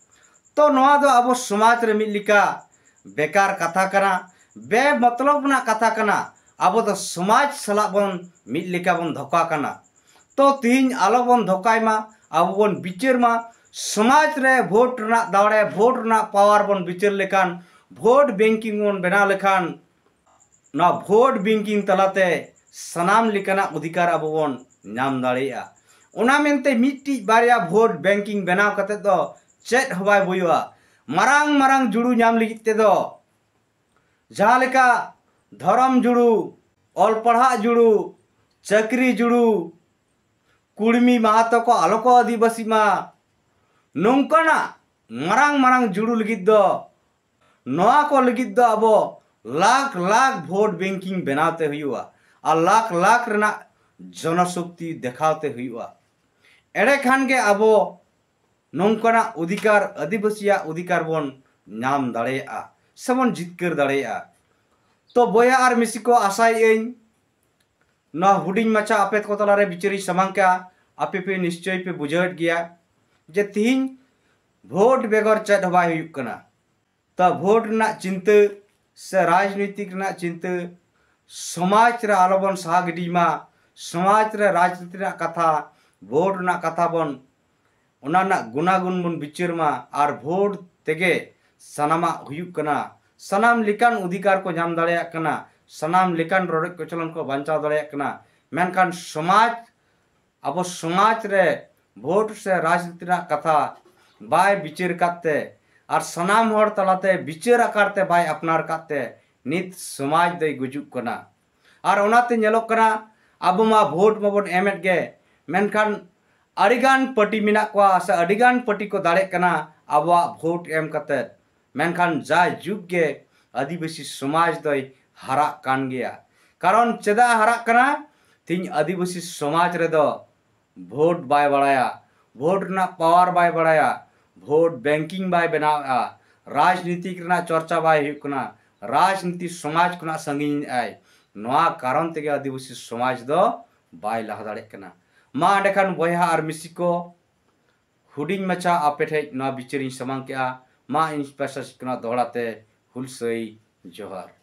ᱛᱚ ᱱᱚᱣᱟ ᱫᱚ ᱟᱵᱚ ᱥᱚᱢᱟᱡᱽ ᱨᱮ ᱢᱤᱫ ᱞᱮᱠᱟ ᱵᱮᱠᱟᱨ ᱠᱟᱛᱷᱟ ᱠᱟᱱᱟ, ᱵᱮ ᱢᱚᱛᱞᱚᱵ ᱨᱮᱱᱟᱜ ᱠᱟᱛᱷᱟ ᱠᱟᱱᱟ᱾ ᱟᱵᱚ ᱫᱚ ᱥᱚᱢᱟᱡᱽ ᱥᱟᱞᱟᱜ ᱵᱚᱱ ᱢᱤᱫ ᱞᱮᱠᱟ ᱵᱚᱱ ᱫᱷᱳᱠᱟ ᱠᱟᱱᱟ᱾ ᱛᱚ ᱛᱤᱦᱤᱧ ᱟᱞᱚ ᱵᱚᱱ ᱫᱷᱳᱠᱟᱭ ᱢᱟ, ᱟᱵᱚ ᱵᱚᱱ ᱵᱤᱪᱟᱹᱨ ᱢᱟ᱾ ᱥᱚᱢᱟᱡᱽ ᱨᱮ ᱵᱷᱳᱴ ᱨᱮᱱᱟᱜ ᱫᱟᱲᱮ, ᱵᱷᱳᱴ ᱨᱮᱱᱟᱜ ᱯᱟᱣᱟᱨ ᱵᱚᱱ ᱵᱤᱪᱟᱹᱨ ᱞᱮᱠᱷᱟᱱ, ᱵᱷᱳᱴ ᱵᱮᱝᱠᱤᱝ ᱵᱚᱱ ᱵᱮᱱᱟᱣ ᱞᱮᱠᱷᱟᱱ, ᱱᱚᱣᱟ ᱵᱷᱳᱴ ᱵᱮᱝᱠᱤᱝ ᱛᱟᱞᱟᱛᱮ ᱥᱟᱱᱟᱢ ᱞᱮᱠᱟᱱᱟᱜ ᱚᱫᱷᱤᱠᱟᱨ ᱟᱵᱚ ᱵᱚᱱ ᱧᱟᱢ ᱫᱟᱲᱮᱭᱟᱜᱼᱟ᱾ ᱚᱱᱟ ᱢᱮᱱᱛᱮ ᱢᱤᱫᱴᱤᱡ ᱵᱟᱨᱭᱟ ᱵᱷᱳᱴ ᱵᱮᱝᱠᱤᱝ ᱵᱮᱱᱟᱣ ᱠᱟᱛᱮ ᱫᱚ ᱪᱮᱫ ᱦᱚᱸ ᱵᱟᱭ ᱦᱩᱭᱩᱜᱼᱟ᱾ ᱢᱟᱨᱟᱝ ᱢᱟᱨᱟᱝ ᱡᱩᱲᱩ ᱧᱟᱢ ᱞᱟᱹᱜᱤᱫ ᱛᱮᱫᱚ, ᱡᱟᱦᱟᱸ ᱞᱮᱠᱟ ᱫᱷᱚᱨᱚᱢ ᱡᱩᱲᱩ, ᱚᱞ ᱯᱟᱲᱦᱟᱜ ᱡᱩᱲᱩ, ᱪᱟᱹᱠᱨᱤ ᱡᱩᱲᱩ, ᱠᱩᱲᱢᱤ ᱢᱟᱦᱟᱛᱚ ᱠᱚ ᱟᱞᱚ ᱠᱚ ᱟᱹᱫᱤᱵᱟᱹᱥᱤ ᱢᱟ, ᱱᱚᱝᱠᱟᱱᱟᱜ ᱢᱟᱨᱟᱝ ᱢᱟᱨᱟᱝ ᱡᱩᱲᱩ ᱞᱟᱹᱜᱤᱫ ᱫᱚ, ᱱᱚᱣᱟ ᱠᱚ ᱞᱟᱹᱜᱤᱫ ᱫᱚ ᱟᱵᱚ ᱞᱟᱠᱷ ᱞᱟᱠᱷ ᱵᱷᱳᱴ ᱵᱮᱝᱠᱤᱝ ᱵᱮᱱᱟᱣ ᱛᱮ ᱦᱩᱭᱩᱜᱼᱟ ᱟᱨ ᱞᱟᱠᱷ ᱞᱟᱠᱷ ᱨᱮᱱᱟᱜ ᱡᱚᱱᱚᱥᱚᱠᱛᱤ ᱫᱮᱠᱷᱟᱣ ᱛᱮ ᱦᱩᱭᱩᱜᱼᱟ᱾ ᱮᱸᱰᱮ ᱠᱷᱟᱱ ᱜᱮ ᱟᱵᱚ ᱱᱚᱝᱠᱟᱱᱟᱜ ᱚᱫᱷᱤᱠᱟᱨ, ᱟᱹᱫᱤᱵᱟᱹᱥᱤᱭᱟᱜ ᱚᱫᱷᱤᱠᱟᱨ ᱵᱚᱱ ᱧᱟᱢ ᱫᱟᱲᱮᱭᱟᱜᱼᱟ ᱥᱮᱵᱚᱱ ᱡᱤᱛᱠᱟᱹᱨ ᱫᱟᱲᱮᱭᱟᱜᱼᱟ᱾ ᱛᱚ ᱵᱚᱭᱦᱟ ᱟᱨ ᱢᱤᱥᱤ ᱠᱚ, ᱟᱥᱟᱭᱮᱫ ᱟᱹᱧ ᱱᱚᱣᱟ ᱦᱩᱰᱤᱧ ᱢᱟᱪᱷᱟ ᱟᱯᱮ ᱠᱚ ᱛᱟᱞᱟᱨᱮ ᱵᱤᱪᱟᱹᱨᱤᱧ ᱥᱟᱢᱟᱝ ᱠᱮᱜᱼᱟ, ᱟᱯᱮ ᱯᱮ ᱱᱤᱥᱪᱚᱭ ᱯᱮ ᱵᱩᱡᱷᱟᱹᱣᱮᱫ ᱜᱮᱭᱟ ᱡᱮ ᱛᱤᱦᱤᱧ ᱵᱷᱳᱴ ᱵᱮᱜᱚᱨ ᱪᱮᱫ ᱦᱚᱸ ᱵᱟᱭ ᱦᱩᱭᱩᱜ ᱠᱟᱱᱟ᱾ ᱛᱚ ᱵᱷᱳᱴ ᱨᱮᱱᱟᱜ ᱪᱤᱱᱛᱟᱹ ᱥᱮ ᱨᱟᱡᱽᱱᱤᱛᱤᱠ ᱨᱮᱱᱟᱜ ᱪᱤᱱᱛᱟᱹ ᱥᱚᱢᱟᱡᱽ ᱨᱮ ᱟᱞᱚᱵᱚᱱ ᱥᱟᱦᱟ ᱜᱤᱰᱤᱭ ᱢᱟ᱾ ᱥᱚᱢᱟᱡᱽ ᱨᱮ ᱨᱟᱡᱽᱱᱤᱛᱤ ᱨᱮᱱᱟᱜ ᱠᱟᱛᱷᱟ, ᱵᱷᱳᱴ ᱨᱮᱱᱟᱜ ᱠᱟᱛᱷᱟ ᱵᱚᱱ, ᱚᱱᱟ ᱨᱮᱱᱟᱜ ᱜᱩᱱᱟᱜᱩᱱ ᱵᱚᱱ ᱵᱤᱪᱟᱹᱨ ᱢᱟ᱾ ᱟᱨ ᱵᱷᱳᱴ ᱛᱮᱜᱮ ᱥᱟᱱᱟᱢᱟᱜ ᱦᱩᱭᱩᱜ ᱠᱟᱱᱟ, ᱥᱟᱱᱟᱢ ᱞᱮᱠᱟᱱ ᱚᱫᱷᱤᱠᱟᱨ ᱠᱚ ᱧᱟᱢ ᱫᱟᱲᱮᱭᱟᱜ ᱠᱟᱱᱟ, ᱥᱟᱱᱟᱢ ᱞᱮᱠᱟᱱ ᱨᱚᱰᱚᱡ ᱠᱚᱪᱞᱚᱱ ᱠᱚ ᱵᱟᱧᱪᱟᱣ ᱫᱟᱲᱮᱭᱟᱜ ᱠᱟᱱᱟ᱾ ᱢᱮᱱᱠᱷᱟᱱ ᱥᱚᱢᱟᱡᱽ, ᱟᱵᱚ ᱥᱚᱢᱟᱡᱽ ᱨᱮ ᱵᱷᱳᱴ ᱥᱮ ᱨᱟᱡᱽᱱᱤᱛᱤ ᱨᱮᱱᱟᱜ ᱠᱟᱛᱷᱟ ᱵᱟᱭ ᱵᱤᱪᱟᱹᱨ ᱟᱠᱟᱫ ᱛᱮ ᱟᱨ ᱥᱟᱱᱟᱢ ᱦᱚᱲ ᱛᱟᱞᱟᱛᱮ ᱵᱤᱪᱟᱹᱨ ᱟᱠᱟᱨ ᱛᱮ ᱵᱟᱭ ᱟᱯᱱᱟᱨ ᱟᱠᱟᱫ ᱛᱮ ᱱᱤᱛ ᱥᱚᱢᱟᱡᱽ ᱫᱚᱭ ᱜᱩᱡᱩᱜ ᱠᱟᱱᱟ᱾ ᱟᱨ ᱚᱱᱟᱛᱮ ᱧᱮᱞᱚᱜ ᱠᱟᱱᱟ, ᱟᱵᱚ ᱢᱟ ᱵᱷᱳᱴ ᱢᱟᱵᱚᱱ ᱮᱢᱮᱫ ᱜᱮ, ᱢᱮᱱᱠᱷᱟᱱ ᱟᱹᱰᱤᱜᱟᱱ ᱯᱟᱹᱴᱤ ᱢᱮᱱᱟᱜ ᱠᱚᱣᱟ ᱥᱮ ᱟᱹᱰᱤᱜᱟᱱ ᱯᱟᱹᱴᱤ ᱠᱚ ᱫᱟᱲᱮᱜ ᱠᱟᱱᱟ ᱟᱵᱚᱣᱟᱜ ᱵᱷᱳᱴ ᱮᱢ ᱠᱟᱛᱮ᱾ ᱢᱮᱱᱠᱷᱟᱱ ᱡᱟᱭᱡᱩᱜᱽ ᱜᱮ ᱟᱹᱫᱤᱵᱟᱹᱥᱤ ᱥᱚᱢᱟᱡᱽ ᱫᱚᱭ ᱦᱟᱨᱟᱜ ᱠᱟᱱ ᱜᱮᱭᱟ᱾ ᱠᱟᱨᱚᱱ ᱪᱮᱫᱟᱜ ᱦᱟᱨᱟᱜ ᱠᱟᱱᱟ? ᱛᱤᱦᱤᱧ ᱟᱹᱫᱤᱵᱟᱹᱥᱤ ᱥᱚᱢᱟᱡᱽ ᱨᱮᱫᱚ ᱵᱷᱳᱴ ᱵᱟᱭ ᱵᱟᱲᱟᱭᱟ, ᱵᱷᱳᱴ ᱨᱮᱱᱟᱜ ᱯᱟᱣᱟᱨ ᱵᱟᱭ ᱵᱟᱲᱟᱭᱟ, ᱵᱷᱳᱴ ᱵᱮᱝᱠᱤᱝ ᱵᱟᱭ ᱵᱮᱱᱟᱣᱮᱫᱼᱟ, ᱨᱟᱡᱽᱱᱤᱛᱤᱠ ᱨᱮᱱᱟᱜ ᱪᱚᱨᱪᱟ ᱵᱟᱭ ᱦᱩᱭᱩᱜ ᱠᱟᱱᱟ, ᱨᱟᱡᱽᱱᱤᱛᱤ ᱥᱚᱢᱟᱡᱽ ᱠᱷᱚᱱᱟᱜ ᱥᱟᱺᱜᱤᱧ ᱮᱫᱼᱟᱭ᱾ ᱱᱚᱣᱟ ᱠᱟᱨᱚᱱ ᱛᱮᱜᱮ ᱟᱹᱫᱤᱵᱟᱹᱥᱤ ᱥᱚᱢᱟᱡᱽ ᱫᱚ ᱵᱟᱭ ᱞᱟᱦᱟ ᱫᱟᱲᱮᱭᱟᱜ ᱠᱟᱱᱟ᱾ ᱢᱟ ᱮᱸᱰᱮᱠᱷᱟᱱ ᱵᱚᱭᱦᱟ ᱟᱨ ᱢᱤᱥᱤ ᱠᱚ, ᱦᱩᱰᱤᱧ ᱢᱟᱪᱷᱟ ᱟᱯᱮ ᱴᱷᱮᱡ ᱱᱚᱣᱟ ᱵᱤᱪᱟᱹᱨᱤᱧ ᱥᱟᱢᱟᱝ ᱠᱮᱜᱼᱟ᱾ ᱢᱟ ᱤᱧ ᱯᱟᱦᱴᱟ ᱥᱮᱫ ᱠᱷᱚᱱᱟᱜ ᱫᱚᱦᱲᱟ ᱛᱮ ᱦᱩᱞᱥᱟᱹᱭ ᱡᱚᱦᱟᱨ᱾